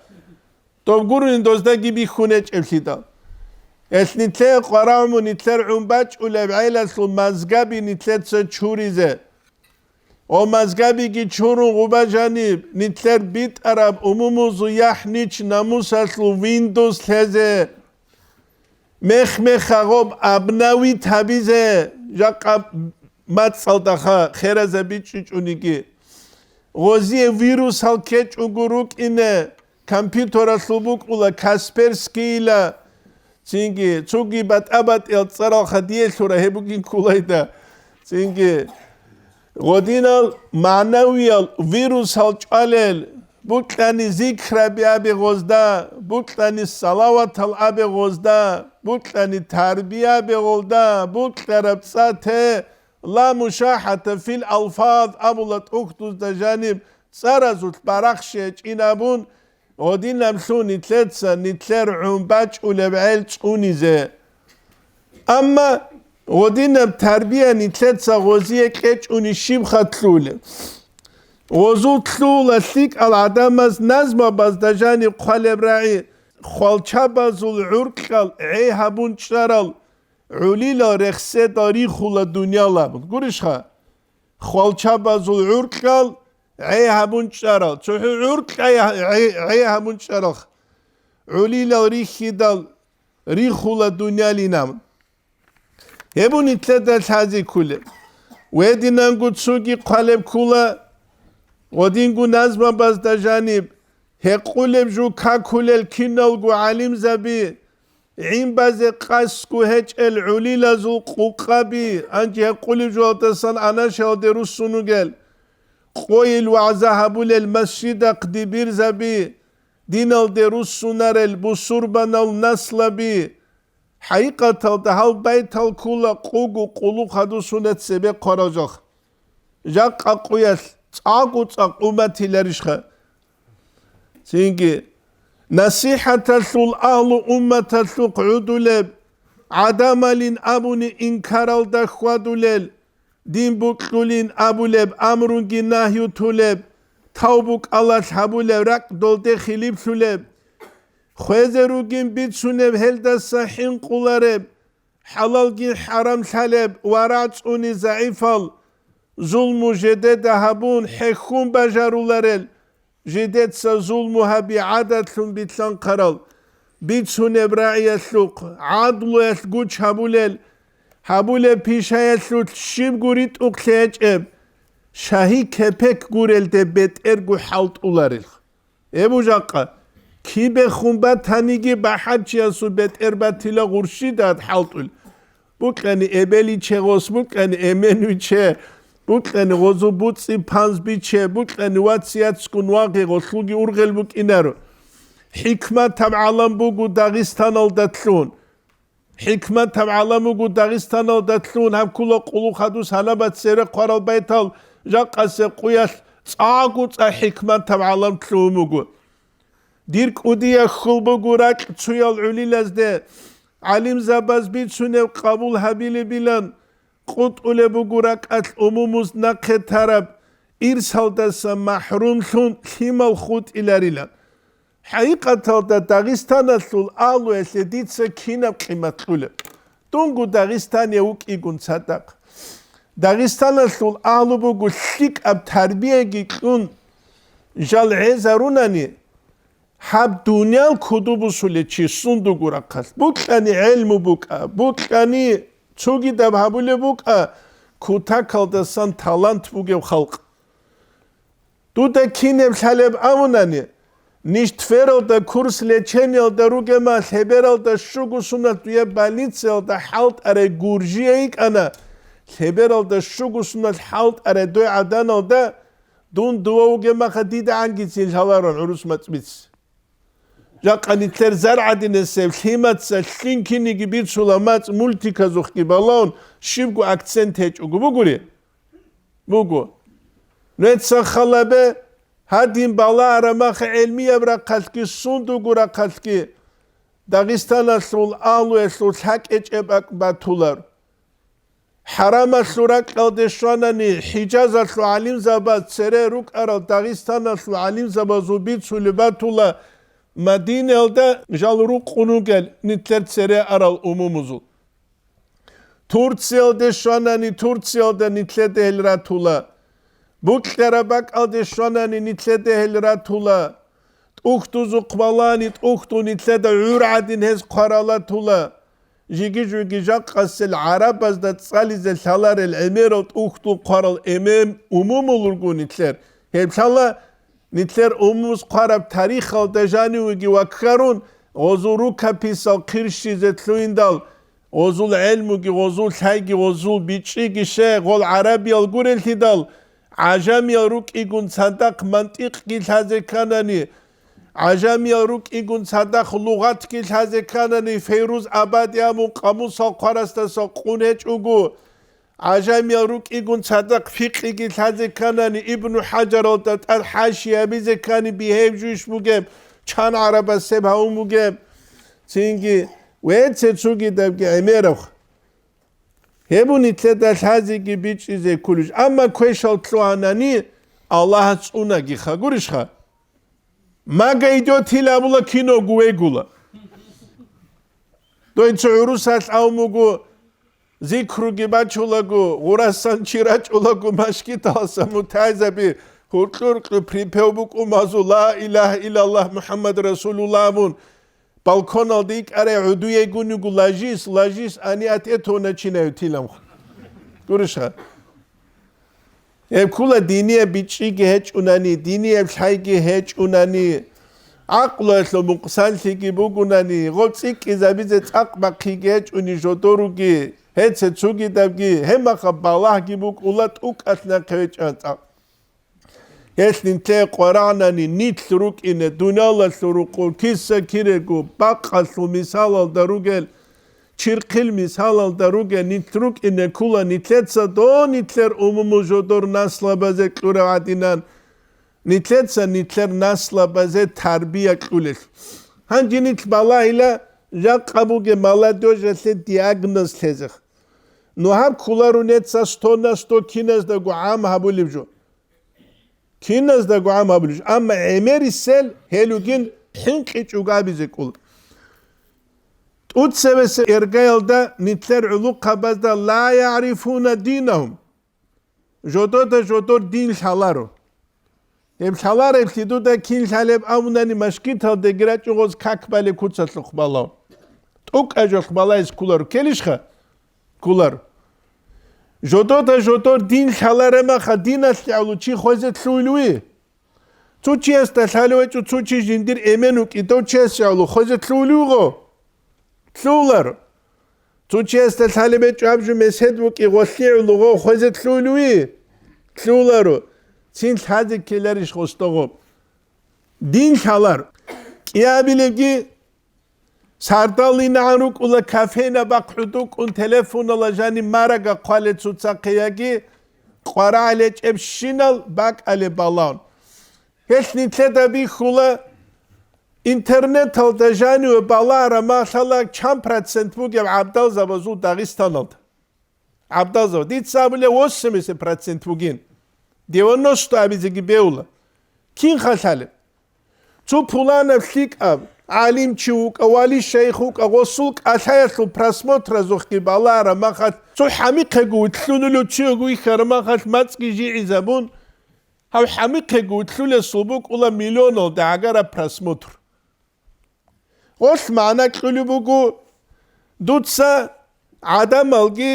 Доб гурони доздаги бихьун гьечӀеблъидал. Гьелъ нилъее къварагӀму нилъер гӀун бачӀулеб гӀелалъул мазгаби нилъеца чуризе. О мазгабиги чурун гъуба жаниб, нилъер битӀараб умумузул яхӀнич намусалъул Windows лъезе, мех-меха гъоб обновить гьабизе, жакъа мацӀалдаха херазаби чӀучӀуниги. Гъозие вирусал кечӀого рукӀине, компьютералъул букӀула Касперскийила, цинги цоги батӀа-батӀиял цӀарал хадиялъура гьеб бугин кколайда. Цинги гъодинал магӀнавиял вирусал чӀвалел, букьани зикраби абе гъозда, букьани салаватал абе гъозда, букьани тарбия абе гъолда, букьараб цӀа те, ла мушахӀата фил алфаз абула тӀухьдузда жаниб, цӀаразулъ барахщи гьечӀин абун, гъодинаблъун нилъеца нилъер гӀун бачӀулеб гӀел цӀунизе. Амма Гъодинаб тарбия нилъеца гъозие кьечӀуни щиб хатӀ лъугьулеб? Гъозул лъугьула лъикӀал гӀадамаз назмабазда жаниб хъвалеб рагӀи, хвалчабазул гӀуркьал гӀей гьабун чӀарал гӀулилал рехседал рихула дуниял абун. Гурищха? Хвалчабазул гӀуркьал гӀей гьабун чӀарал, цохӀо гӀуркьай гӀей, гӀей гьабун чӀарал гӀулилал рихьидал рихула дунялин абун. Гьеб нилъеда лъазе кколеб. Гьединанго цоги хъвалеб ккола, гъодинго назмабазда жаниб, гьекъулеб жо какулел киналго гӀалимзаби, гӀин базе къасго гьечӀел гӀулилазул къукъаби, гьанже гьекъулеб жоялдасан анашалде руссун ругел, къойил вагӀза гьабулел масжидахъ дибирзаби, диналде руссунарел бусурбанал наслаби, ХӀакъикъаталда гьал байтал ккола къуго къулухъ гьадусуна цебе хъварал жал. Жакъа къуялъ цӀакъу-цӀакъ умматиларищха? Цинги, насихӀаталъул агьлу умматалъухъ гӀодулеб, гӀадамалин абуни инкаралда хьвадулел, дин букьулин абулеб амрунги нагью тулеб, тавбу кӀалалъ гьабулеб ракӀ долде хилиплъулеб, хвезе ругин бицунеб гьелдаса хӀинкъулареб, хӀалалги хӀарам лъалеб ва рагӀцӀуни загӀипал, зулму жедеда гьабун хӀехьун бажаруларел, жидеца зулму гьаби гӀадатлъун билълъанхъарал, бицунеб рагӀиялъухъ гӀадлуялъ гуч гьабулел, гьабулеб пишаялъулъ щибго ритӀухълъи гьечӀеб, шагьи кепек гурелде бетӀерго хӀалтӀуларелха. Гьеб жакъа, кибехун батаниги бахӀарчиясул бетӀер батила гъурщидат хӀалтӀул. Букьани эбеличе гъос, букьани эменвиче, букьани гъозу буцӀи панз биче, букьани вацияцгун вагъе гъолъулги ургъел букӀинаро. ХӀикматаб гӀалам буго Дагъистаналдатлъун. ХӀикматаб гӀалам буго Дагъистаналдатлъун гьаб ккола къулухъ гьадус гьанаб цере хъварал байтал жакъасе къуялъ цӀакъу-цӀакъ хӀикматаб гӀалам лъугьун буго. Дир кӀудияб хьул буго ракьцоял гӀулилазде, гӀалимзабаз бицунеб къабул гьабилебилан, къутӀулеб буго ракӀалъ умумуз нахъе тараб ирсалдаса махӀрумлъун лъимал хутӀиларилан. ХӀакъикъаталда Дагъистаналъул агьлуялъе дица кинаб къимат кьулеб? Дунго Дагъистания вукӀигун цадахъ. Дагъистаналъул агьлу буго лъикӀаб тарбияги кьун, жал гӀезарунани, гьаб дуниял куду бусулев чи сундуго рахъалъ, букьани гӀелму букӀа, букьани цогидаб гьабулеб букӀа, кутакалдасан талант бугев халкъ. Дуда кинаб лъалеб абунани, ниж твералда курс лечениялда ругема, лъебералда щуго суналъ дуе больницаялда хӀалтӀарай гуржие йикӀана, лъебералда щуго суналъ хӀалтӀарай дой гӀаданалда, дун дова вугемаха дидагӀангицин лъаларун гӀурус мацӀбиц. Жакъа нилъер зар гӀадинасеб лъимаца лъин киниги бицула мацӀ мультиказухъги балаун, щибго акцент гьечӀого бугури? Буго. Нуеца халабе, гьадин балагьарамаха гӀелмияб рахъалъги, сундуго рахъалъги, Дагъистаналъул агьлуялъул лъакӀечӀеб бакӀ батулар. ХӀарамалъул ракьалде щванани, ХӀижазалъул гӀалимзабаз цере рукӀарал Дагъистаналъул гӀалимзабазул бицулеб батула, Мадинаялда жал рукъун ругел нилъер цере арал умумузул. Турциялде щванани, Турциялда нилъеда гьел ратула. Букьараб бакӀалде щванани, нилъеда гьел ратула. ТӀухьдузухъ балани, тӀухьдул нилъеда гӀур гӀадин гьез хъваралатула. Жиги-жуги жакъасел гӀарабазда цӀализе лъаларел гӀемерал тӀухьдул хъварал эмен умумул руго нилъер. Гьеб лъала нилъер умумуз хъвараб тарихалда жанивеги ваккарун, гъозул рукописал хъирщизе лъугьиндал, гъозул гӀелмуги, гъозул лъайги, гъозул бичӀчӀиги ше, гъол гӀарабиял гурелъидал, гӀажамиял рукӀигун цадахъ мантикъги лъазе кканани, гӀажамиял рукӀигун цадахъ лугъатги лъазе кканани, Фейруз Абади абун къамусал хъварасдаса къун гьечӀого, гӀажамиял рукӀигун цадахъ фикъиги лъазе кканани, Ибну ХӀажаралда тӀад хӀаши гьабизе ккани бигьеб жуйищ бугеб, чан гӀарабас гьеб гьавун бугеб, цинги вецер цугидабги гӀемераб. Гьеб нилъеда лъазеги бичӀчӀизе кколищ. Амма квешал лъугьанани, Аллагьас цӀунагиха, гурищха? Мага идётил абула, киного вегула. Дой цо гӀурусалъ авмуго, зикруги бачулаго, гъурасан чи рачӀулаго, машгиталса мутайзаби гьуркьу-гьуркьу припев букӀумазул, ла илагьа иллаллагь, МухӀаммад расулуллагь абун, балконалда икӀарай гӀудуегун йиго, ложись, ложись, они от этого начинают, тиламха. Гурищха? Гьеб ккула динияб бичӀчӀиги гьечӀунани, динияб лъайги гьечӀунани, гӀакълуялъул мукъсанлъиги бугунани, гъоб цӀикӀкӀизабизе цӀакъ бахъиги гьечӀуни жодоруги, гьеце цугидабги, гьебмаха балагьги букӀула тӀукӀалъ нахъе гьечӀан цӀакъ. Гьелъ нилъее къварагӀнани нилъ рукӀине, дуниялалъул рукъу киса-кирего, бакъалъул мисалалда ругел, чирхъил мисалалда ругел нилъ рукӀине ккула, нилъеца дов нилъер умумул жодор наслабазе кьурав гӀадинан, нилъеца нилъер наслабазе тарбия кьулел. Гьанже нилъ балагьила, жакъа бугеб молодёжалъе диагноз лъезе. Ну гьаб кколаро неца сто на сто киназдаго гӀам гьабулеб жо. Киназдаго гӀам гьабулеб жо. Амма гӀемерисел гьелугин хӀинкъичӀого абизе ккола. ТӀуцебесеб эргаялда нилъер гӀулухъабазда ла ягӀрифуна динагьум. Жодода жодор дин лъаларо. Гьеб лъалареб лъидуда кин лъалеб абунани машгиталдаги рачӀугъоз как балеб куцалъухъ балав. ТӀукӀа жолъ балайз кколаро. Ккелищха? Кколаро. Жодода жодор дин лъалареб маха диналъе гӀоло чи хвезе лъугьулев ви? Цо чиясда лъалев гьечӀо, цо чи жиндир эмен вукӀи, дов чиясе гӀоло хвезе лъугьулев вуго? Лъугьуларо. Цо чиясда лъалеб гьечӀо аб жо месед вукӀи, гъолъи гӀоло гъо хвезе лъугьулев ви? Лъугьуларо. Цин лъазе ккеларищ гъосда гъо? Дин лъалар. КӀиабилебги сардал инагӀан рукӀула кафейна бахъ хӀудукӀун телефонала жаниб марага хъвале цоцахъе яги къварагӀел гьечӀебщинал бакӀалеб балагьун. Гьелъ нилъеда бихьула интернеталда жаниве балагьараб малъала чан процент бугеб гӀабдалзабазул Дагъистаналда. ГӀабдалзабаз. Дица абулеб восемьдесят процент бугин. Девяносто абизеги бегьула. Кин халъалеб? Цо пуланаб лъикӀаб гӀалимчи вукӀа, вали шайх вукӀа, гъосул кӀалъаялъул просмотразухъги балагьараб махалъ, цо хӀамихъего вилълъунулев чияго вихьараб махалъ мацӀги жигӀизабун, гьав хӀамихъего вилълъулесул букӀула миллионалда гӀагараб просмотр. Гъолъ магӀна кьулеб буго, дуца гӀадамалги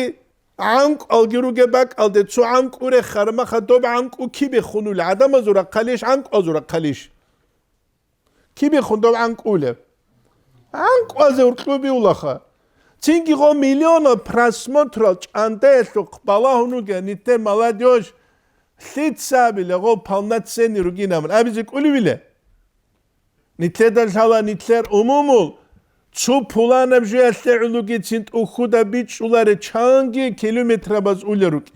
гӀанкӀуалги ругеб бакӀалде цо гӀанкӀу рехараб маха доб гӀанкӀу кибехун улеб? ГӀадамазул рахъалищ, гӀанкӀуазул рахъалищ? Кибехун доб гӀанкӀулеб? ГӀанкӀуазе уркьубиулаха. Цинги гъо миллионал просмотрал чӀандаялъухъ балагьун вугев нилъер молодёжь лъица абила гъо полноценный ругин абун абизе кӀулевила? Нилъеда лъала нилъер умумул цо пуланаб жоялъе гӀологицин тӀухьуда бичӀчӀуларе чанги километрабаз улел рукӀ.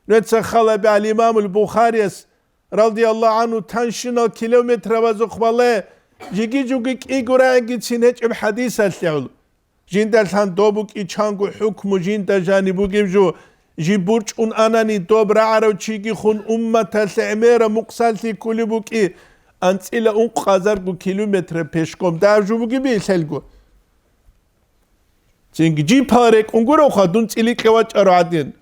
Нуца халаби гьал имамул Бухарияс, радияллагьу гӀанху, танщинал километрабазухъ бале, жиги-жуги кӀиго рагӀигицин гьечӀеб хӀадисалъе гӀоло. Жинда лъан доб букӀи чанго хӀукму жинда жаниб бугеб жо, жиб бурчӀун анани доб рагӀарав чигихун умматалъе гӀемераб мукъсанлъи ккулеб букӀи, анцӀила ункъазарго километр пешком дагьаб жо бугеби лъелго. Цинги жиб пала рекӀун гуравха, дун цӀиликье вачӀарав гӀадин.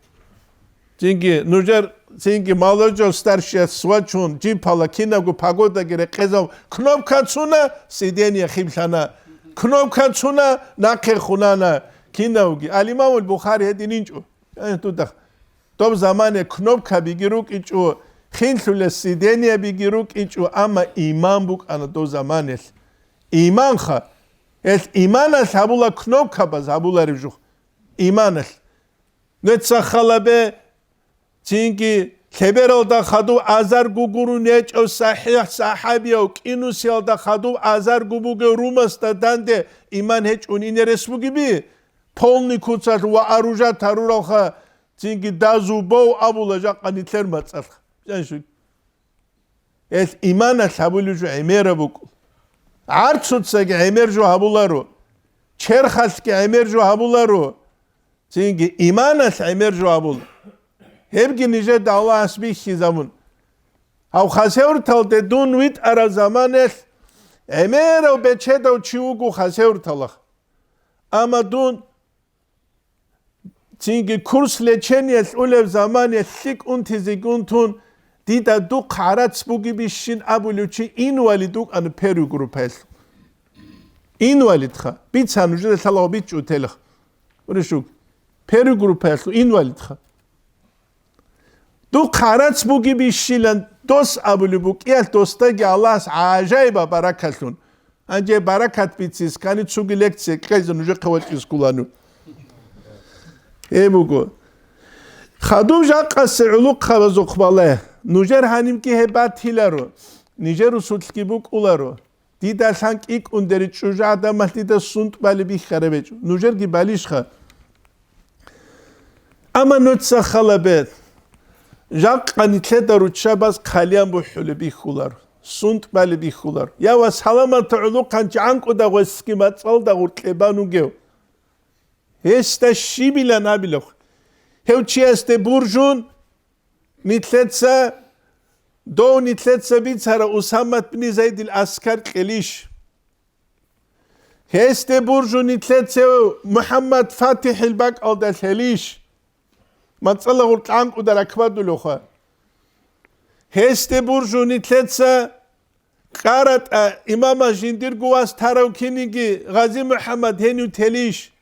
Цинги нужер, цинги молодёжь старшая свачун, жиб пала кинабго погодаги рекъезав кнопка цуна, сиденье хиблъана, кнопка цуна, нахъе хунана, кинавги. Ал-Имамул Бухари гьедин инчӀо. Э, дуда. Доб замане кнопкабиги рукӀинчӀо, хинлъулес сиденьябиги рукӀинчӀо, амма иман букӀана доб заманелъ. Иманха. Гьелъ иманалъ гьабула кнопкабаз гьабулареб жух. Иманалъ. Нуца халабе, цинги лъебералда хадув азарго гурун гьечӀев сахӀихӀ сахӀабияв, кӀинусиялда хадув азарго бугев румасда данде иман гьечӀун ине рес бугеби, полный куцалъ ва аружат гьаруралха, цинги дазу бов абула жакъа нилъер мацӀалъ. Гьелъ иманалъ гьабулеб жо гӀемераб букӀу. ГӀарцуцаги гӀемер жо гьабуларо, черхалъги гӀемер жо гьабуларо. Цинги иманалъ гӀемер жо абула. Гьебги нижеда Аллагьас бихьизабун. Гьав хасеврталде дун витӀараб заманалъ гӀемерав бечедав чи вуго хасеврталахъ. Амма дун цинги курс лечениялъ улеб заманалъ лъикӀ унтизеги унтун, дида духъ гӀарац бугебищин абулев чи инвалид вукӀана первый группаялъ. Инвалидха. Бица нужеда лъалагъ бичӀчӀутелха. Уришук. Первый группаялъул инвалидха. Духъ гӀарац бугебищилан дос абулеб букӀиялъ досдаги Аллагьас гӀажаиба баракалъун. Гьанже баракат бицис, кани цуги лекция кьезе нужехъе вачӀизккулану. Гьеб буго. Хадуб жакъасе гӀулухъабазухъ балай. Нужер гьанибги гьеб батиларо. Нижер русулъги букӀуларо. Дида лъан кӀикӀкӀундери чӀужугӀаданалъ дида сунтӀ балеб бихьараб гьечӀо. Нужерги балищха? Амма нуца халабе, жакъа нилъеда руччабаз хъалиян бухӀулеб бихьулар, сунтӀ балеб бихьулар. Я ва саламатта гӀулухъанчи гӀанкӀуда гъвесги мацӀалда гъуркье бан вугев. Гьесда щибилан абилахъ. Гьев чиясде буржун, нилъеца, дов нилъеца бицара Усамат бни Зайдил аскар кьелищ? Гьесде буржу нилъеца МухӀаммад ФатихӀил бакӀалда лъелищ? МацӀала гъуркьанкӀуда ракбадулевха. Гьесде буржу нилъеца КъаратӀа имама жиндирго вас тарав киниги Гъази МухӀаммад гьенив телищ?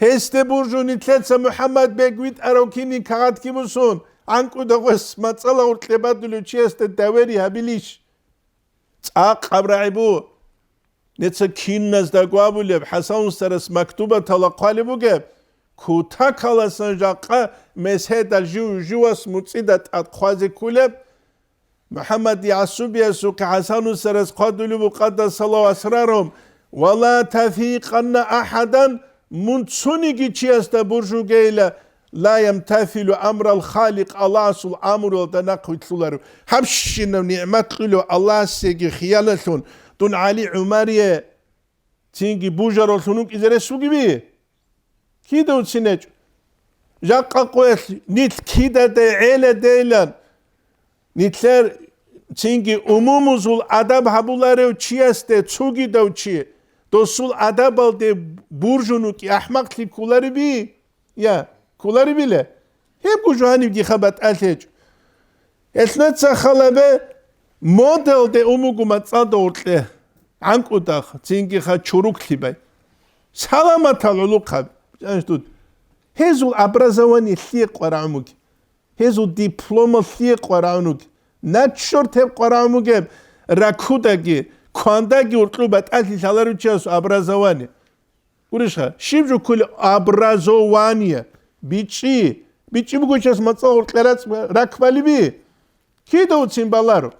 Гьесде буржу нилъеца МухӀаммад бег витӀарав кинин кагъатги бусун, гӀанкӀуда гъвес мацӀала гъуркье бадулев чиясда давери гьабилищ? ЦӀакъ аб рагӀи бу. Неца киназда гвабулеб ХӀасан устарас мактубатала хъвалеб бугеб, кутакаласан жакъа месгьеда жив-живас муцӀида тӀад хъвазе ккулеб, МухӀаммад ЯгӀсубиясухъе ХӀасан устарас хъвадулеб бу къаддасаллагьу асрарагьум: «Ва ла тафикъанна ахӀадан», мун цониги чиясда буржугейила, «ла ямтасилу амрал Халикъ», Аллагьасул амруялда нахъ вилълъуларев. Гьабщинаб нигӀмат кьулев Аллагьасеги хияналъун, дун ГӀали ГӀумарие цинги бужараллъун вукӀизе рес вугеви? Кидавцин гьечӀо. Жакъа къоялъ нилъ кидадай гӀеладейилан, нилъер цинги умумузул адаб гьабуларев чиясде цогидав чи, досул адабалде буржун вукӀи ахӀмакълъи кколариби? Я, кколарибила? Гьебго жо гьанибгиха батӀалъи гьечӀо. Гьелъ неца халабе модалде умуго мацӀалда гъоркье гӀанкӀудах, цинги ха чуруклъи бай. Саламатал гӀулухъаби. Гьезул образование лъие къварагӀун буги? Гьезул дипломал лъие къварагӀун буги? Наччор теб къварагӀун бугеб ракудаги, квандаги уркьу батӀалъи лъаларучиясул образование. Гурищха, щиб жо кколеб образование? БичӀчӀи. БичӀчӀи бугочас мацӀал гъоркье рацӀ-, ракбалиби? Кидавцин баларо.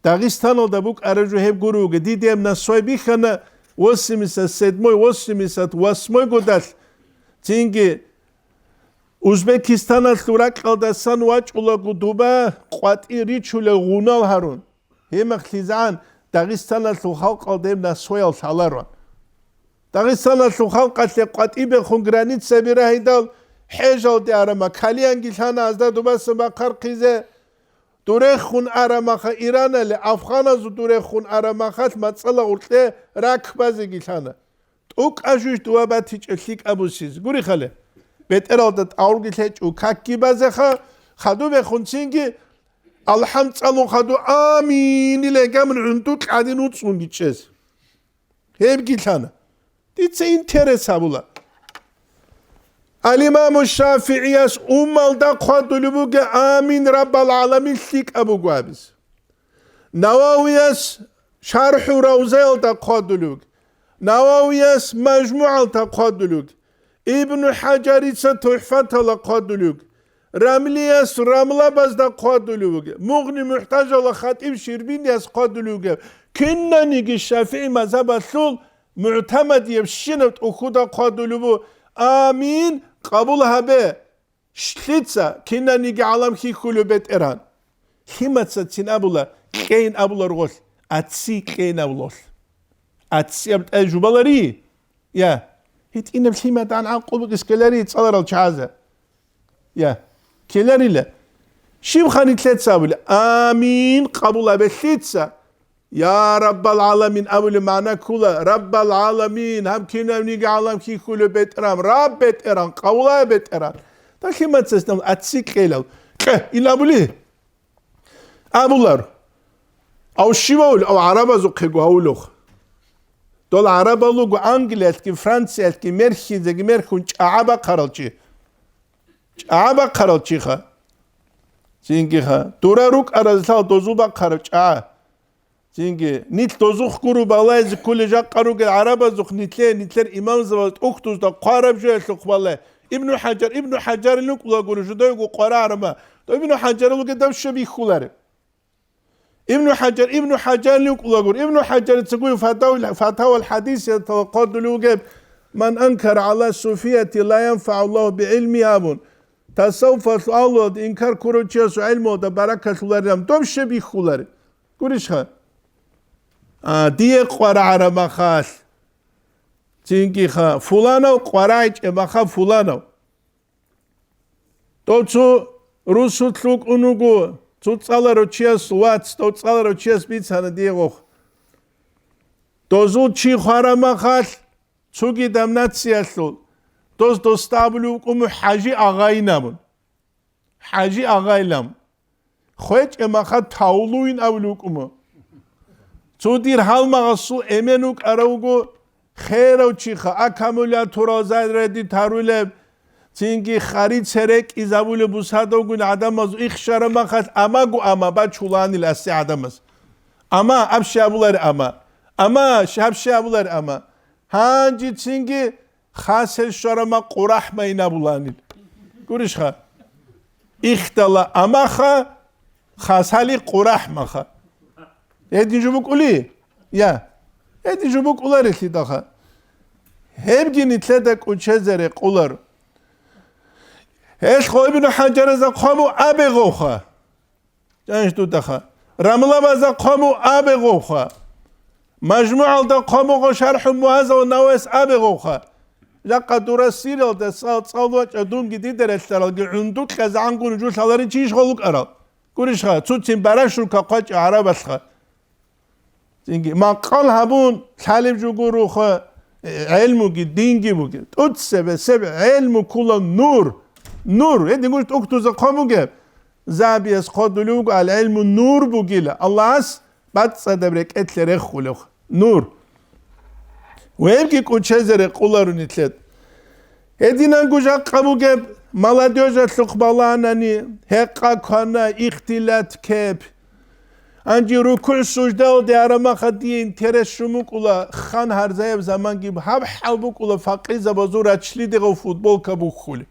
Дагъистаналда букӀараб жо гьеб гуро вуго. Диде гьеб насвай бихьана восемьдесят седьмой, восемьдесят восьмой годалъ. Цинги Узбекистаналъул ракьалдасан вачӀулаго дуба къватӀи ричулел гъунал гьарун. Гьемахъ лъизегӀан Дагъистаналъул халкъалда гьеб насваял лъаларо. Дагъистаналъул халкъалъе къватӀибехун границаби рагьидал, хӀежалде арама калиянги лъана азда дубаса бахъархъизе, дурехун арамаха Иранали, афгъаназул дурехун арамахалъ мацӀала гъоркье ракбазеги лъана. ТӀукӀа жуж дова батичӀеб лъикӀаб бусизе. Гурихъали, бетӀералда тӀагӀурги лъечӀо, какги базеха, хадубехунцинги, алхӀам цӀалун хаду, амин, илан гьамун гӀундукь гӀадин уцӀцӀунги чӀез. Гьебги лъана. Дица интерес гьабула. Ал-Имаму ШафигӀияс уммалда хъвадулеб буго, амин, Раббал гӀаламин лъикӀаб буго абиз. Нававияс ШархӀу Равзаялда хъвадулев вуго. Нававияс МажмугӀалда хъвадулев вуго. Ибну ХӀажарица ТухӀфатала хъвадулев вуго. Рамлияс Рамлабазда хъвадулев вуго. Мугъни МухӀтажала хатӀиб Ширбинияс хъвадулев вуго. Кинаниги ШафигӀи мазгьабалъул мугӀтамадиябщинаб тӀухьуда хъвадулев вуго. Амин, къабул гьабе. Лъица кинаниги гӀалам хьихьулев бетӀеран? Лъимацацин абула, кьейин абуларгъолъ, ацци кьейин абулгъолъ. Ацци аб тӀай жубалари? Я. ГьитӀинаб лъимадагӀан гӀакълу букӀис ккелари цӀаларал чагӀазда. Я, ккеларила. Щиб ха нилъеца абули? Амин, къабул абе лъица. Я Раббал гӀаламин абули магӀна ккула. Раббал гӀаламин, гьаб кинавниги гӀалам хьихьулев БетӀергьан, Раб БетӀергьан, къавлай БетӀергьан. Та лъимацас ацци кьелал. Кье, ил абули? Абулар. Ав щивав, ав гӀарабазухъего гьавулухъ. Дол гӀарабал руго Англиялъги, Франциялъги мерхьизеги мерхьун чӀагӀа бахъарал чи. ЧӀагӀа бахъарал чиха. Цинги ха. Дура рукӀаразлъал дозу бахъарав чӀагӀа. Цинги, нилъ дозухъ гуру балайзе кколей жакъа ругел гӀарабазухъ нилъе, нилъер имамзабаз тӀухьдузда хъвараб жоялъухъ балай. Ибну ХӀажар, Ибну ХӀажарил рукӀула гуро жудайго къварагӀарма. То Ибну ХӀажарил ругедав щиб бихьулареб? Ибну ХӀажар, Ибну ХӀажарил рукӀула гуро. Ибну ХӀажарица гуй фатавал, фатавал хадисиятала хъвадулев вугеб, «Ман анкара гӀала суфияти ла янфагӀу Аллагьу бигӀилмигьи», абун. Тасаввуфалъул агьлуялда инкар ккурав чиясул гӀелмуялда баракалъуларилан дов щиб бихьулареб? Гурищха? А, дие къварагӀараб махалъ. Цинги ха, фуланав къварагӀичӀеб маха фуланав. Дов цо русулъ вукӀун вуго, цо цӀаларав чияс вац, дов цӀаларав чияс бицана дие гъохъ. Дозул чи хвараб махалъ, цогидаб нациялъул, дос досда абулев вукӀун мун ХӀажи агъайин абун. ХӀажи агъайилан. ХвечӀеб маха тавлуин абулев вукӀун мун. Цо дир гьалмагъасул эмен вукӀарав вуго херав чиха, аккумуляторал зарядить гьарулеб, цинги хари церекӀизабулеб бусадавгун гӀадамазул ихшараб махалъ амагу ама бачуланил асе гӀадамаз. Ама, аб щай абулари ама. Ама, щ-, гьаб щай абулари ама. Гьанжецинги хасел щварама къурахӀмайин абуланил. Гурищха? Ихдала амаха, хасали къурахӀмаха. Гьедин жо букӀули? Я. Гьедин жо букӀуларелъидалха. Гьебги нилъеда кӀучезе рекъолар. Гьелъ хо Ибну ХӀажаразда хъваму абе гъовха. Жаниш дудаха. Рамлабазда хъваму абе гъовха. МажмугӀалда хъвамугъо шархӀу мугьазав навес абе гъовха. Жакъа дура сиралда цӀал-, цӀал вачӀа дунги дида релълъаралги гӀундукьа загӀангун жулъаларин чи иш гъолукӀарал. Гурищха, цуцин барашулка хъвачӀа гӀарабалъха. Цинги макъал гьабун, лъалеб жо гуроха, гӀелмуги, динги бугеб. ТӀуцебе себ гӀелму ккула нур. Нур. Гьедин гуш тӀухьдуза хъван бугеб. Забияс хъвадулев вуго, ал-гӀелму нур бугила. Аллагьас бацӀцӀадаб рекӀелъе реххулев. Нур. Вебги кӀучезе рекъуларуни лъед. Гьединанго жакъа бугеб, молодёжалъухъ баланани, гьекъа квана, ихтилат ккеб. Гьанже рукугӀ-суждалде арамаха дие интерес щун букӀула, хан гьарзаяб заманги гьаб хӀал букӀула, факъизабазул рачлидегъав футболка бухьулеб.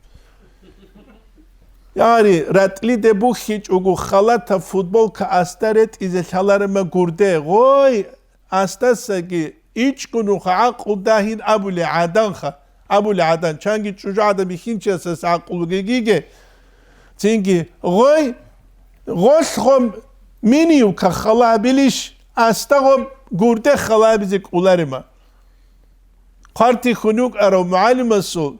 Яри, ратлиде бухьичӀого халатаб футболка асда ретӀизе лъаларема гурде, гъой, асдасаги ичӀго нуха гӀакълу дагьин абулей гӀаданха, абулей гӀадан, чанги чӀужугӀадан бихьинчиясас гӀакълу гегиге, цинги гъой, гъолъго миниюка хала гьабилищ, асдагъо гурде хала гьабизе кӀоларема. Хъвартихьун вукӀарав мугӀалимасул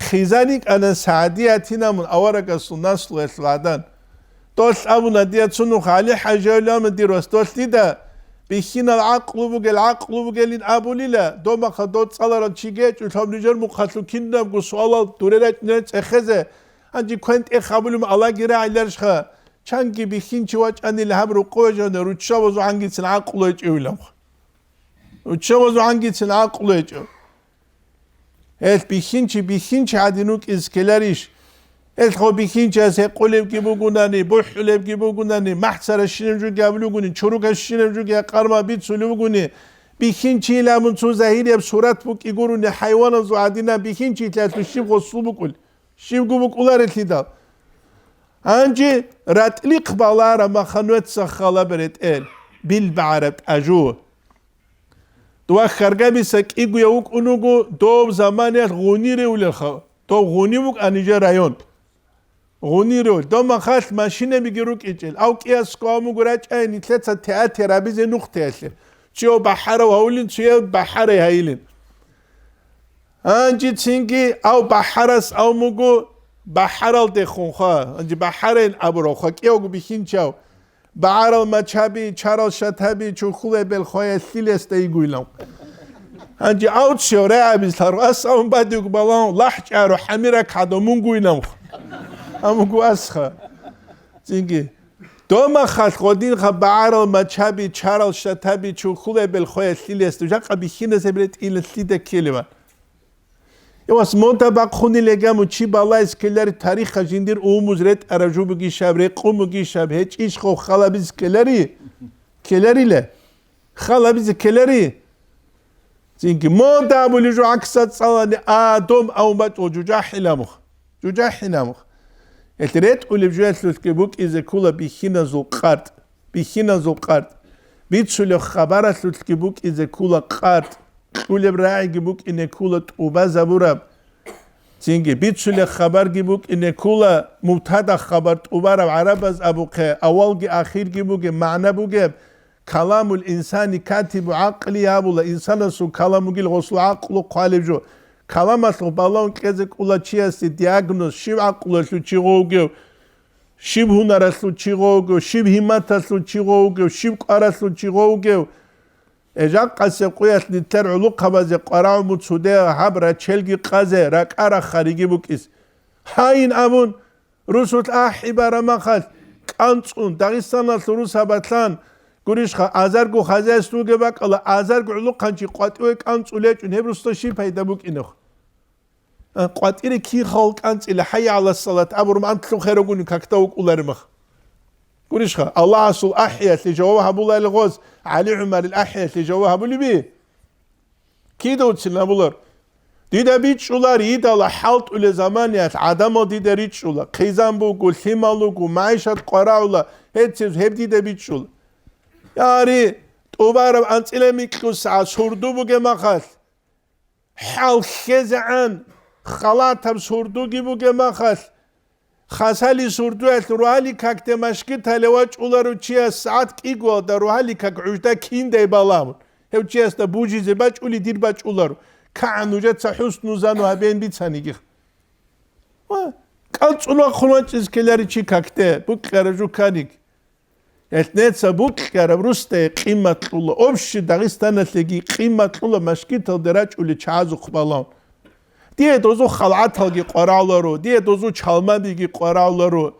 хъизан йикӀана СагӀдиятин абун аварагасул наслуялъул гӀадан. Долъ абуна, дияцунухъ ГӀали-хӀажи гьавилама дир вас, долъ дида бихьинал гӀакълу бугел, гӀакълу бугелин абулила, домаха дол цӀаларал чи гечӀо, лъаб нижер мухъалъул кинабго суалал дуре рачӀунел цӀехезе, гьанже квен-тӀех абулеб алаги рагӀиларищха, чанги бихьинчи вачӀанила гьаб рукъове жавна руччабазул гьангицин гӀакълу гьечӀевилавха. Руччабазул гьангицин гӀакълу гьечӀев. Гьелъ бихьинчи, бихьинчи гьадин вукӀиз ккеларищ? Гьелъ гъо бихьинчияс гьекъулебги бугунани, бухӀулебги бугунани, махӀцара щинаб жуги абулугуни, чурука щинаб жуги къарма бицулев вугуни, бихьинчийилан мун цо загьирияб сурат букӀи гуруни, хӀайваназул гӀадинаб бихьинчилъалъул щиб гъосул букӀул? Щибго букӀуларелъидал. Гьанже ратӀлихъ балараб махануца халаб ретӀел, билбагӀараб тӀажу. Дова хьаргабиса кӀигуя вукӀун вуго, дов заманиялъ гъуниревлелха, дов гъуни вукӀа нижер район. Гъунирев, дов махалъ машинабиги рукӀичӀел, ав кӀиясго ав мугу рачӀай нилъеца театр абизе нухтаялъе. Чияв бахӀарав гьавулин, чияв бахӀарай гьайилин. Гьанжецинги ав бахӀарас ав муго, бахӀаралдехунха, гьанже бахӀарен абуравха кӀиявго бихьинчав, багӀарал мачаби, чарал шатаби, чурхулебел хваялъилесда йигуйилан. Гьанже авчев рагӀабизлъару ас авун бадигу балан лахӀчӀару хӀамира кадо мунгуйилан. Амугу асха. Цинги. Домахалъ гъодинха багӀарал мачаби, чарал шатаби, чурхулебел хваялъилесда жакъа бихьиназаб ретӀилалъида ккелеван. Эвас, мода бахъуни легамо чи балайс ккелари тарихха жиндир умуз ретӀара жубугищаб, рекъумугищаб, гьечӀищ хов халабиз ккелари? Ккеларила? Халабизе ккелари? Цинги мода абули жо гӀаксат цӀалани а дом авун бачӀо жужахӀиламух. ЖужахӀиламух. Гьелъ ретӀулеб жоялъулъги букӀизе ккула бихьиназул къартӀ. Бихьиназул къартӀ. Бицулеб хабаралъулъги букӀизе ккула къартӀ. Кьулеб рагӀиги букӀине ккула тӀубазабураб. Цинги бицулеб хабарги букӀине ккула мубтада хабар тӀубараб гӀарабаз абухъе, авалги ахирги бугеб, магӀна бугеб, каламул инсани катибу гӀакълигьи абула, инсанасул калам вугил гъосул гӀакълу хъвалеб жо. Каламалъул балагьун кьезе ккула чиясе диагноз, щиб гӀакълуялъул чи гъов вугев, щиб гьунаралъул чи гъов вугев, щиб гьимматалъул чи гъов вугев, щиб кӀваралъул чи гъов вугев. Э, жакъасеб къуялъ нилъер гӀулухъабазе къварагӀуму цуде гьаб рачелги къазе, ракӀа рахариги букӀис. Гьайин абун, русулъ ахӀи барамахалъ кӀанцӀун, Дагъистаналъул рус гьабатлъан, гурищха, азарго хозяйство бугеб бакӀала, азарго гӀулухъанчи къватӀиве кӀанцӀулечӀун, гьеб русда щиб пайда букӀинехъ? А, къватӀире кин хал кӀанцӀила, хӀайя гӀала салат абурман антлъун херагуни какда вукӀуларимах. Гурищха, Аллагьасул ахӀиялъе жаваб гьабулайил гъоз, ГӀали ГӀумарил ахӀиялъе жаваб гьабулеби? Кида уцин абулар? Дида бичӀчӀулар, идала хӀалтӀуле заманиялъ гӀадамал дида ричӀчӀула, хъизан буго, лъимал руго, магӀишат къварагӀула, гьецин гьеб дида бичӀчӀула. Яри, тӀубараб анцӀила микьусагӀат сурду бугеб махалъ, хӀал хезегӀан халатаб сурдуги бугеб махалъ, хасали сурдуялъ рогьалил какде машгиталев вачӀуларев чияс сагӀат кӀигоялда рогьалил как гӀужда киндай балагьун, гьев чиясда бужизе бачӀули дир бачӀуларо, кагӀан нужеца хӀусну зану гьабеян бицаниги. Ва кӀанцӀун вахъун вачӀиз ккелари чи какде, букьараб жуканик. Гьелъ неца букьараб русдае къимат кьула, общий Дагъистаналъеги къимат кьула машгиталде рачӀули чагӀазухъ балагьун. Дие дозу халгӀаталги къварагӀуларо, дие дозу чалмабиги къварагӀуларо,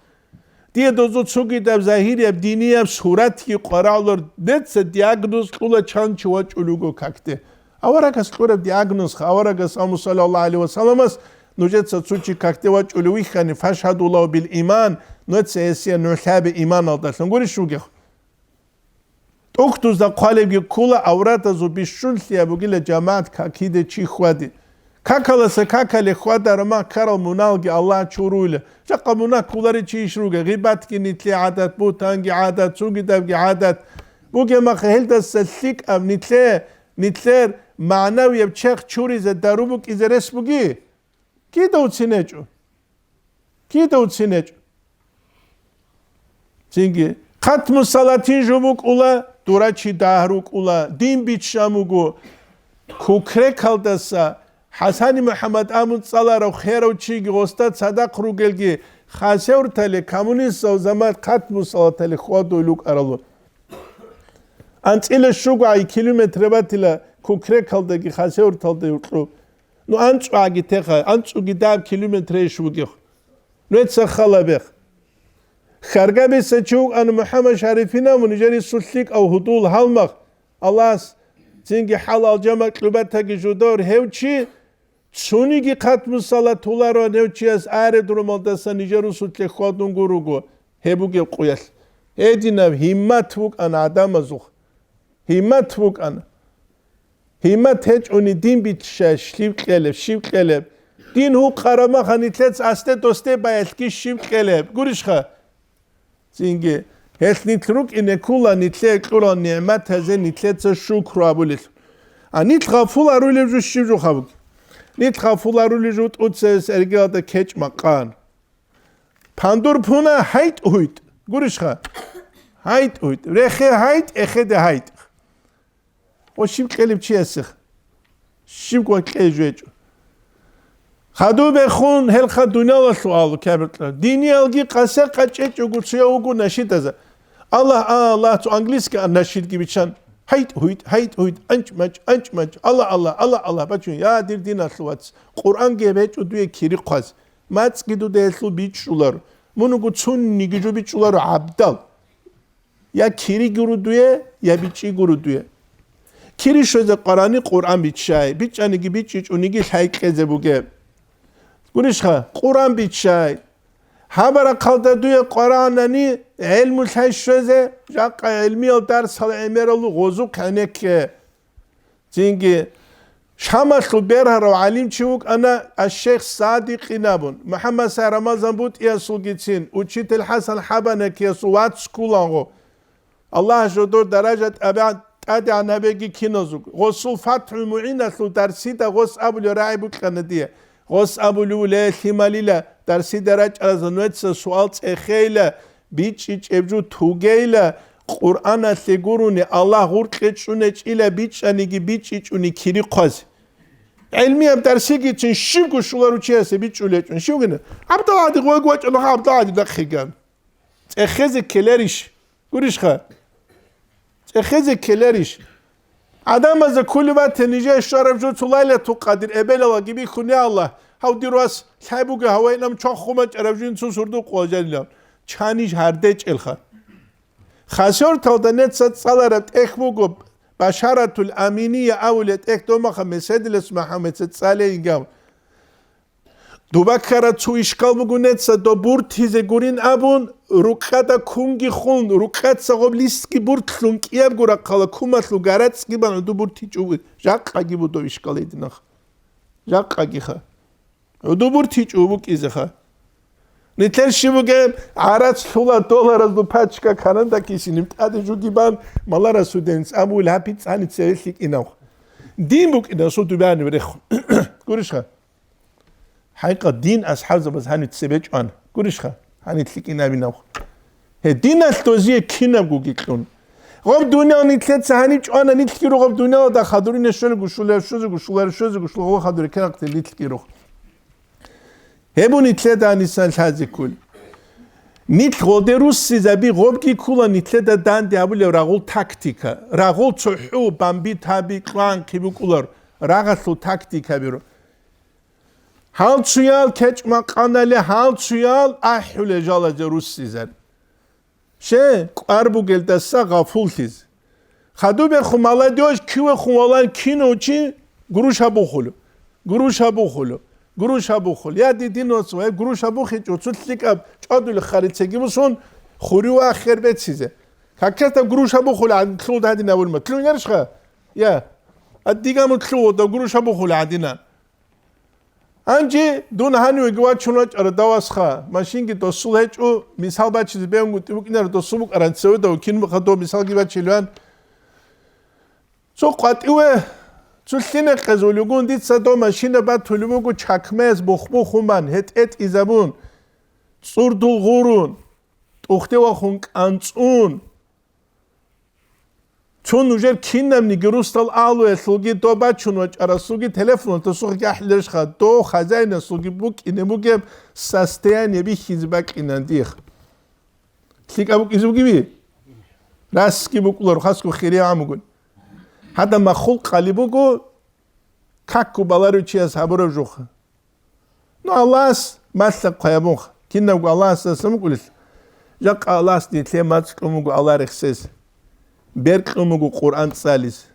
дие дозу цогидаб загьирияб динияб суратги къварагӀуларо, неца диагноз кьула чан чи вачӀулев вуго какде. Аварагас кьураб диагнозха, аварагас аму саллаллаху гӀалайгьи ва салламас, нужеца цо чи какде вачӀулев вихьани, фашгьаду лагьу бил иман, нуца гьесие нугӀлъабе иманалдалъун гурищ вугев? ТӀухьдузда хъвалебги ккула, авратазул бищунлъияб бугила жамагӀат какиде чи хьвади. Какаласа какале хьвадарама ккарал муналги Аллагь чуруйла. Жакъа мунагь кколаричи иш ругел, гъибатги нитлъе гӀадат, бугьтанги гӀадат, цугидабги гӀадат. Бугеб махъ гьелдаса лъикӀаб нитлъе, нитлъер магӀнавияб черх чуризе дару букӀизе рес буги? Кида уцин гьечӀо? Кида уцин гьечӀо? Цинги, хъатму салатин жо букӀула, дура чи дагь рукӀула, дин биччан буго. Кукрекалдаса ХӀасани МухӀаммад амун цӀаларав херав чиги гъосда цадахъ ругелги хасевртали коммунистал заман хъатму салатали хьвадуй лукӀаралу. АнцӀила щугай километр батила Кукрекалдаги хасеврталда юкьу. Ну, анцӀуаги теха, анцӀуги даб километрейищ вугев. Нуца халабех. Харгабиса чи вукӀана МухӀаммад Шарифинав, нижер рисулъ лъикӀав гьудул гьалмагъ, Аллагьас цинги хӀалал жамагӀ кьубатаги жудавр гьев чи, цуниги хъатму салат гьуларо гьев чияс аредурумалдаса нижер русулъе хьвадун гуруго, гьеб бугеб къуялъ. Гьединаб гьиммат вукӀана гӀадамазухъ. Гьиммат вукӀана. Гьиммат гьечӀони дин биччай щиб кьелеб, щиб кьелеб? Дин гьукъараб маха нилъец асде-досде баялъги щиб кьелеб? Гурищха? Цинги, гьелъ нилъ рукӀине ккула нилъее кьурал нигӀматазе нилъеца шукру абулелъул. А нилъ гъафул арулев жо щиб жо хабуги? Нилъ гъафул арулев жо тӀуцаялъ эргелалда кечӀ макъан. Пандур пуна, гьайтӀ-гьуйтӀ. Гурищха? ГьайтӀ-гьуйтӀ. Рехе гьайтӀ, эхеде гьайтӀ. О, щиб кьелеб чиясех? Щиб кьей жо гьечӀо? Хадубехун гьелха дуниялалъул алу кабиртӀа. Диниялги къасекъа чӀечӀого цояв вуго нашидаза. Аллагь, Аллагь, цо английский нашидги биччан. Гьайт-гьуйт, гьайт-гьуйт, анчӀ-манчӀ, анчӀ-манчӀ, Аллагь, Аллагь, Аллагь, Аллагь, бачун, я дир диналъул вац, Къуръанги гьеб гьечӀо дуе кири хъваз. МацӀги дуда гьелъул бичӀчӀулар. Мунгу цунниги жо бичӀчӀуларо гӀабдал. Я кири гуро дуе, я бичӀчӀи гуро дуе. Кири щвезе къварани Къуръан биччай, бичӀчӀаниги бичӀчӀичӀониги лъай кьезе бугеб. Гурищха, Къуръан биччай. Гьаб рахъалда дуе къваранани гӀелму лъай щвезе, жакъа гӀелмиял дарсал гӀемералу гъозухъ гӀенекке. Цинги Шамалъул бергьарав гӀалимчи вукӀана аш-Шейх Садикъин абун, МухӀаммад Сай Рамазан БутӀиясулгицин, учитель ХӀасан ХӀабанакиясул вац ккуланго. Аллагь жодор даража тӀаде-, тӀадегӀанабеги киназуг. Гъосул ФатхӀул МугӀиналъул дарсида гъос абулев рагӀи букьана дие. Гъос абулев, ле, лъималила, дарсида рачӀараз нуеца суал цӀехейила, бичӀчӀичӀеб жо тугейила, Къуръаналъе гурони Аллагь гъуркье чӀунечӀила, бичӀчӀаниги бичӀчӀичӀони кири хъвазе. ГӀелмияб дарсигицин щибго щуларучиясе бичӀчӀулечӀун. Щивгина? ГӀабдалгӀади гъойго вачӀана, ГӀабдалгӀади нахъе ган. ЦӀехезе ккеларищ? Гурищха? ЦӀехезе ккеларищ? ГӀадамазда кколеб батани, нижее щвараб жо цо Лайлатул Къадир эбелалги бихьун, я Аллагь, гьав дир вас лъай буго, гьавайилан чвахун бачӀараб жо цо сурдукъ къважалилан. Чанищ гьардечӀелха? Хасерталда неца цӀалараб тӀехь буго Башаратул Аминия абулеб тӀехь, домаха Меседилас МухӀаммадица цӀалейин гав. Дуба ккараб цо ишкал буго неца доб буртизе гурин абун, рукъада кунги хун, рукъаца гъоб листги буртлъун кӀиябго рахъала кумалъул гарацӀги бан гӀуду буртичӀо, жакъаги буго доб ишкал гьединах. Жакъагиха. ГӀуду буртичӀо букӀизеха. Нилъер щиб бугеб, гӀарац лъула долларазул пачка каранда кисиниб тӀаде жуги бан, маларасуденц абуил гьапи цӀани цеве лъикӀинавха. Дин букӀинасул дубянив рехун. Гурищха? ХӀайкъа дин асхӀабзабаз гьанив цебе чӀван. Гурищха? Гьанив лъикӀинабинавха. Гьединалъ дозие кинабгоги кьун. Гъаб дуниял нилъеца гьаниб чӀвана, нилъги ругъаб дуниялда хадурине щвелго щулар, щвезего щулар, щвезего щулар, гъо хадуре ккарахъе нилъги рух. Гьебу нилъеда гьанисан лъазе ккул. Нилъ гъоде руссизаби гъобги ккула нилъеда данде абулев рагъул тактика. Рагъул цохӀу, бомбит гьаби, кьван хъибукӀулар, рагъалъул тактика биру. Гьалцуял кечӀ-макъанали гьалцуял ахӀулел жалазе руссизар. Ще, кӀвар бугелдаса гъафуллъиз. Хадубехун молодёжь кивехун валан кино чи гуруш гьабухулу. Гуруш гьабухулу. Гуруш гьабухул. Я, дидин вацал, гуруш гьабухичӀо, цо лъикӀаб чӀвадулел харицаги бусун, хури ва хер бецизе. Каккета гуруш гьабухули гьадин лъугьун гьадин абулма. Лъугьунарищха? Я. А дига мут лъугьуда гуруш гьабухули гьадина. Гьанже дун гьанивеги вачун вачӀара давасха, машинги досул гьечӀо, мисал бачизе бегьунгутӀи букӀинара досул букӀаран цеведав кин бухъа дов мисалги бачилван. Цо къватӀиве, цо лъинехъезулигун дица дов машина батулеб буго чакмаялъ бухбухун бан, гьетӀетӀизабун, цӀурдул гъурун, тӀухде вахун кӀанцӀун. Цо нужер кинабниги рустал алуялъулги доб бачун вачӀарасулги телефонал тосухъги ахӀиларищха, дов хозяинасулги букӀине бугеб состояние бихьизе бакӀинан дих. ЛъикӀаб букӀизе бугеби? Расги букӀулар, хасго хирияб гӀамугун. Гьадаб маххул къали буго, какго баларев чияс гьабураб жуха. Ну, Аллагьас малъа хъваябунха. Кинабго Аллагьасдасан букӀулел. Жакъа Аллагьас нилъе мацӀ кьун буго Аллагь рехсез. Бер кьун буго Къуръан цӀализ.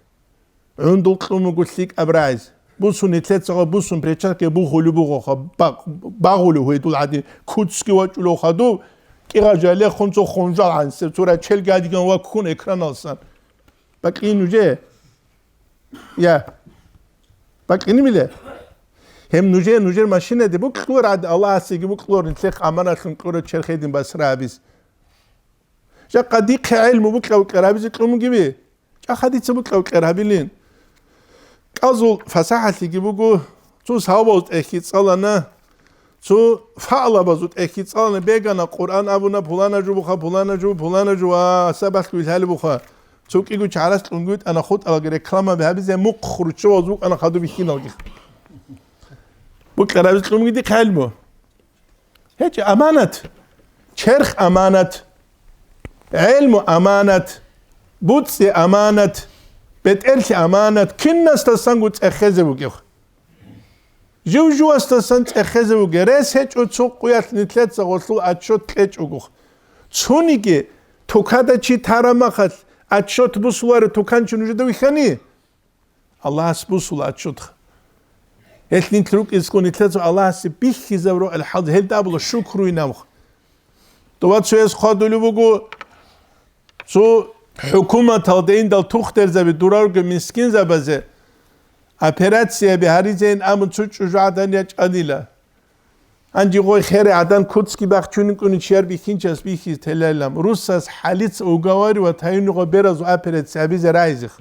ГӀундул кьун буго лъикӀаб рагӀиз. Бусун нилъецаго бусун перчатка бухулеб бугоха, ба-, багъулев гьедул гӀадин, куцги вачӀулев хадув, кӀигъа жалехун цо хунжал гӀансев, цо рачел гадиган ваккун экраналсан. Бакъин уже. Я. Бакъинибила? Гьеб нужее, нужер машинаде букьур гӀад Аллагьасеги букьур, нилъехъ аманатлъун кьураб черх гьедин басра гьабиз. Жакъа дихъе гӀелму букьа-букьа гьабизе кьун бугеби? ЧӀаха дица букьа-букьа гьабилин. КӀалзул фасахӀалъиги буго, цо савабаз тӀехьги цӀалана, цо фагӀлабазул тӀехьги цӀалана, бегана, Къуръан абуна, пулана жубуха, пулана жу, пулана жу, ва сабалъ вилъали буха. Цо кӀиго чагӀарас кьунгуйтӀана хутӀалаги рекламаби гьабизе, мухъ руччабаз вукӀана хадуб бихьиналги. Букьараб кьунги дихъ гӀелму. ГьечӀ аманат. Черх аманат. ГӀелму аманат. БуцӀи аманат. БетӀерлъи аманат. Кинасдасанго цӀехезе бугев. Жив-живасдасан цӀехезе бугев. Рес гьечӀо цо къуялъ нилъеца гъолъул отчет кьечӀого. Цониги тукада чи тарамахалъ отчет бусуларе туканчи нужеда вихьани? Аллагьас бусула отчетха. Гьелъ нилъ рукӀинсго нилъеца Аллагьасе бихьизаб рокъел хӀалзе, гьелда абула шукруйнавх. Доба цояс хъвадулев буго, цо хӀукуматалда индал тухтурзаби дурарго мискинзабазе операцияби гьаризейин абун цо чӀужугӀадан ячӀанила. Гьанже гъой херай гӀадан куцги бахчунин кӀуни чияр бихьинчас бихьиз телайилан. Русас хӀалица уговаривать гьаюнигъо беразул операция гьабизе рагӀизех.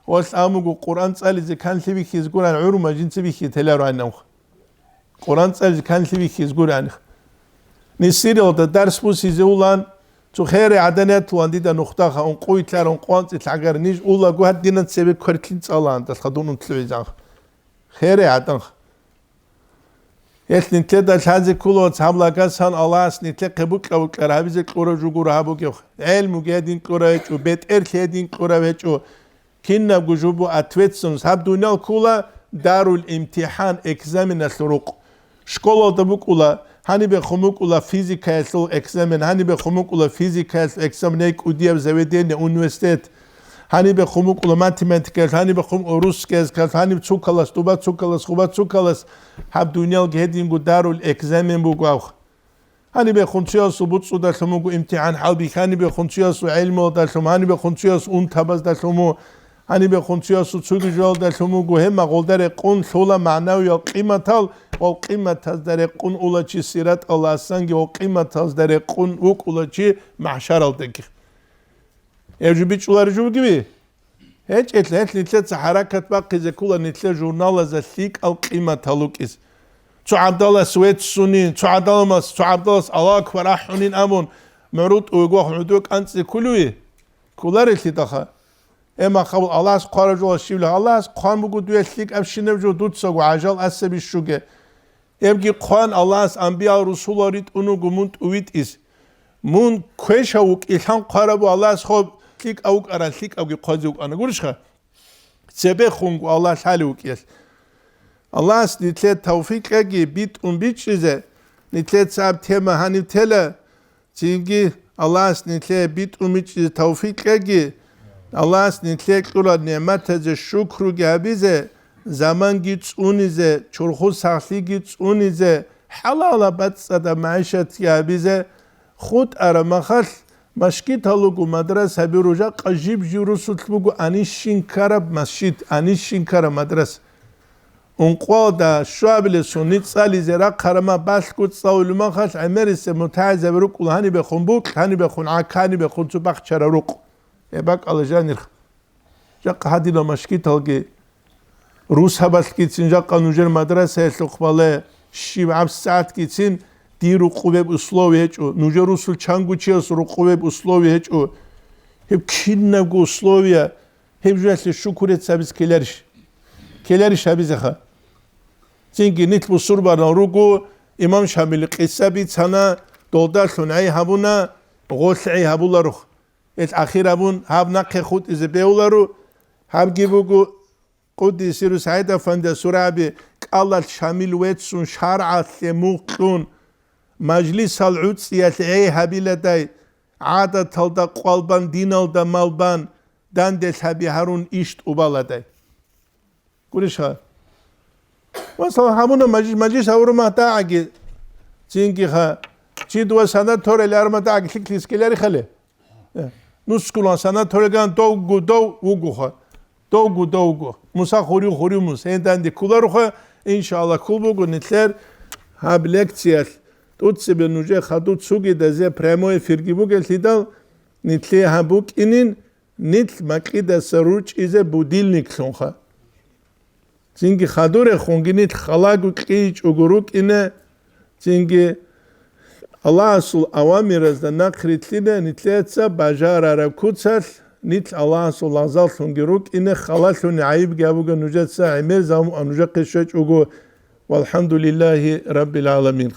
Валъ амуго Къуръан цӀализе канлъи бихьиз гуран гӀурма жинца бихьи теларо гьанавха. Къуръан цӀализе канлъи бихьиз гуранх. Нисиралда дарс бусизе улан, цо херай гӀаданиятулан дида нухдаха, ункъуй лъар, ункъуанцӀи лъагар, ниж улаго гьадинан цебе квартлъи цӀалаан, далха дун унтлъугӀизанха. Херай гӀаданха. Гьелъ нилъеда лъазе ккола цаблагасан Аллагьас нилъехъе букьа-букьар гьабизе кьурав жугура гьабугев. ГӀелмуги гьедин кьурав гьечӀо, бетӀерлъи гьедин кьурав гьечӀо. Кинабго жубу ответственность гьаб дуниял ккола дарул имтихӀан, экзаменалъул рукъ. Школалда букӀула, гьанибехун букӀула физикаялъул экзамен, гьанибехун букӀула физикаялъул экзамен, эй кӀудияб заведение, университет. Гьанибехун букӀула математикаялъ, гьанибехун букӀула русский языкалъ, гьаниб цо калас, дуба цо калас, хуба цо калас. Гьаб дуниялги гьединго дарул экзамен буго авх. Гьанибехун цоясул буцӀцӀудалъун буго имтихӀан хӀалбихьи, гьанибехун цоясул гӀелмуялдалъун, гьанибехун цоясул унтабаздалъун буго, гьанибехун цоясул цоги жоялдалъун буго, гьеб магъулда рекъон лъула магӀнавиял къиматал ва къиматазда рекъон ула чи сираталда асанги ва къиматазда рекъон вукӀула чи махӀшаралдаги. Гьев жо бичӀчӀулареб жо бугеби? ГьечӀел гьелъ нилъеца хӀаракат бахъизе ккола нилъер журналазда лъикӀал къиматал рукӀиз. Цо гӀабдалас веццунин, цо гӀабдалмас, цо гӀабдалас Аллагьу акбар ахӀунин абун, мугӀрутӀ вугохъ гӀодов кӀанцӀи кколеви? Кколарелъидалха. Гьеб махабул Аллагьас хъвараб жола щивла, Аллагьас хъван буго дуе лъикӀабщинаб жо, дуцаго гӀажал асаби щуге. Гьебги хъван Аллагьас амбиял русулал ритӀун вуго мун тӀувитӀиз. Мун квешав вукӀилъан хъварабу Аллагьас хоб лъикӀав вукӀаран лъикӀавги хъвазе вукӀана. Гурищха? Цебехунго Аллагь лъалев вукӀиялъ. Аллагьас нилъе тавфикъ кьеги битӀун бичӀчӀизе, нилъеца аб тема гьанив тела, цинги Аллагьас нилъе битӀун бичӀчӀизе тавфикъ кьеги, Аллагьас нилъе кьурал нигӀматазе шукруги гьабизе, заманги цӀунизе, чурхул сахлъиги цӀунизе, хӀалалаб бацӀцӀадаб магӀишатги гьабизе, хутӀараб махалъ, машгитал руго, мадрасаби руго, жакъа жиб-жиб русулъ буго анищин ккараб масжид, анищин ккараб мадраса. Ункъоялда щуабилеб сунни цӀализе рахъараб ма балъго цӀалулеб махалъ гӀемерисеб мутагӀилзаби рукӀула гьанибехун букь, гьанибехун гӀак, гьанибехун цо бахчараб рукъ. Гьеб бакӀала жанир. Жакъа гьадинал машгиталги, русабалъгицин жакъа нужер мадрасаялъухъ бале, щиб гӀаб сагӀатгицин дир рукъубеб условие гьечӀо, нужер русул чангучиясул рукъубеб условие гьечӀо. Гьеб кинабго условия, гьеб жоялъе шукур гьабиз ккеларищ? Ккеларищ гьабизеха? Цинги нилъ бусурбанал руго, имам Шамилил къиса бицана, долдалъун гӀей гьабуна, гъолъ гӀей гьабуларо. Гьел ахир абун, гьаб нахъе хутӀизе бегьуларо, гьабги буго, Къуддиса сирругьу СагӀид-афандияс сураби кӀалалъ Шамил веццун шаргӀалъе мугъ кьун, мажлисал гӀуцӀиялъ гӀей гьабиладай, гӀадаталда къвалбан, диналда малбан, данделъ гьаби гьарун иш тӀубаладай. Гурищха? Масала, гьабуна мажлис, мажлис гьавурумагь дагӀаги, цинги ха, чи дова санаториялъ арма дагӀаги лъикӀлъи скелари хали? Э, нускулан санаториялган довгу дов вугоха. Довгу довгу. Муса хурив хурив мус. Гьенданди кколароха, иншааллагь, ккол буго нилъер гьаб лекциялъ. ТӀуцебе нужер хадув цугидазе прямой эфирги бугелъидал, нилъе гьаб букӀинин, нилъ макьидаса ручӀизе будильниклъунха. Цинги хадурехунги нилъ халаго кьичӀого рукӀине, цинги Аллагьасул авамиразда нахърилълъине, нилъеца бажарараб куцалъ, нилъ Аллагьасул лагъзаллъунги рукӀине, халалъуни гӀайибги абуге нужеца, гӀемер замуа нужехъе щвечӀого, Валхамдулиллагьи раббил гӀаламин.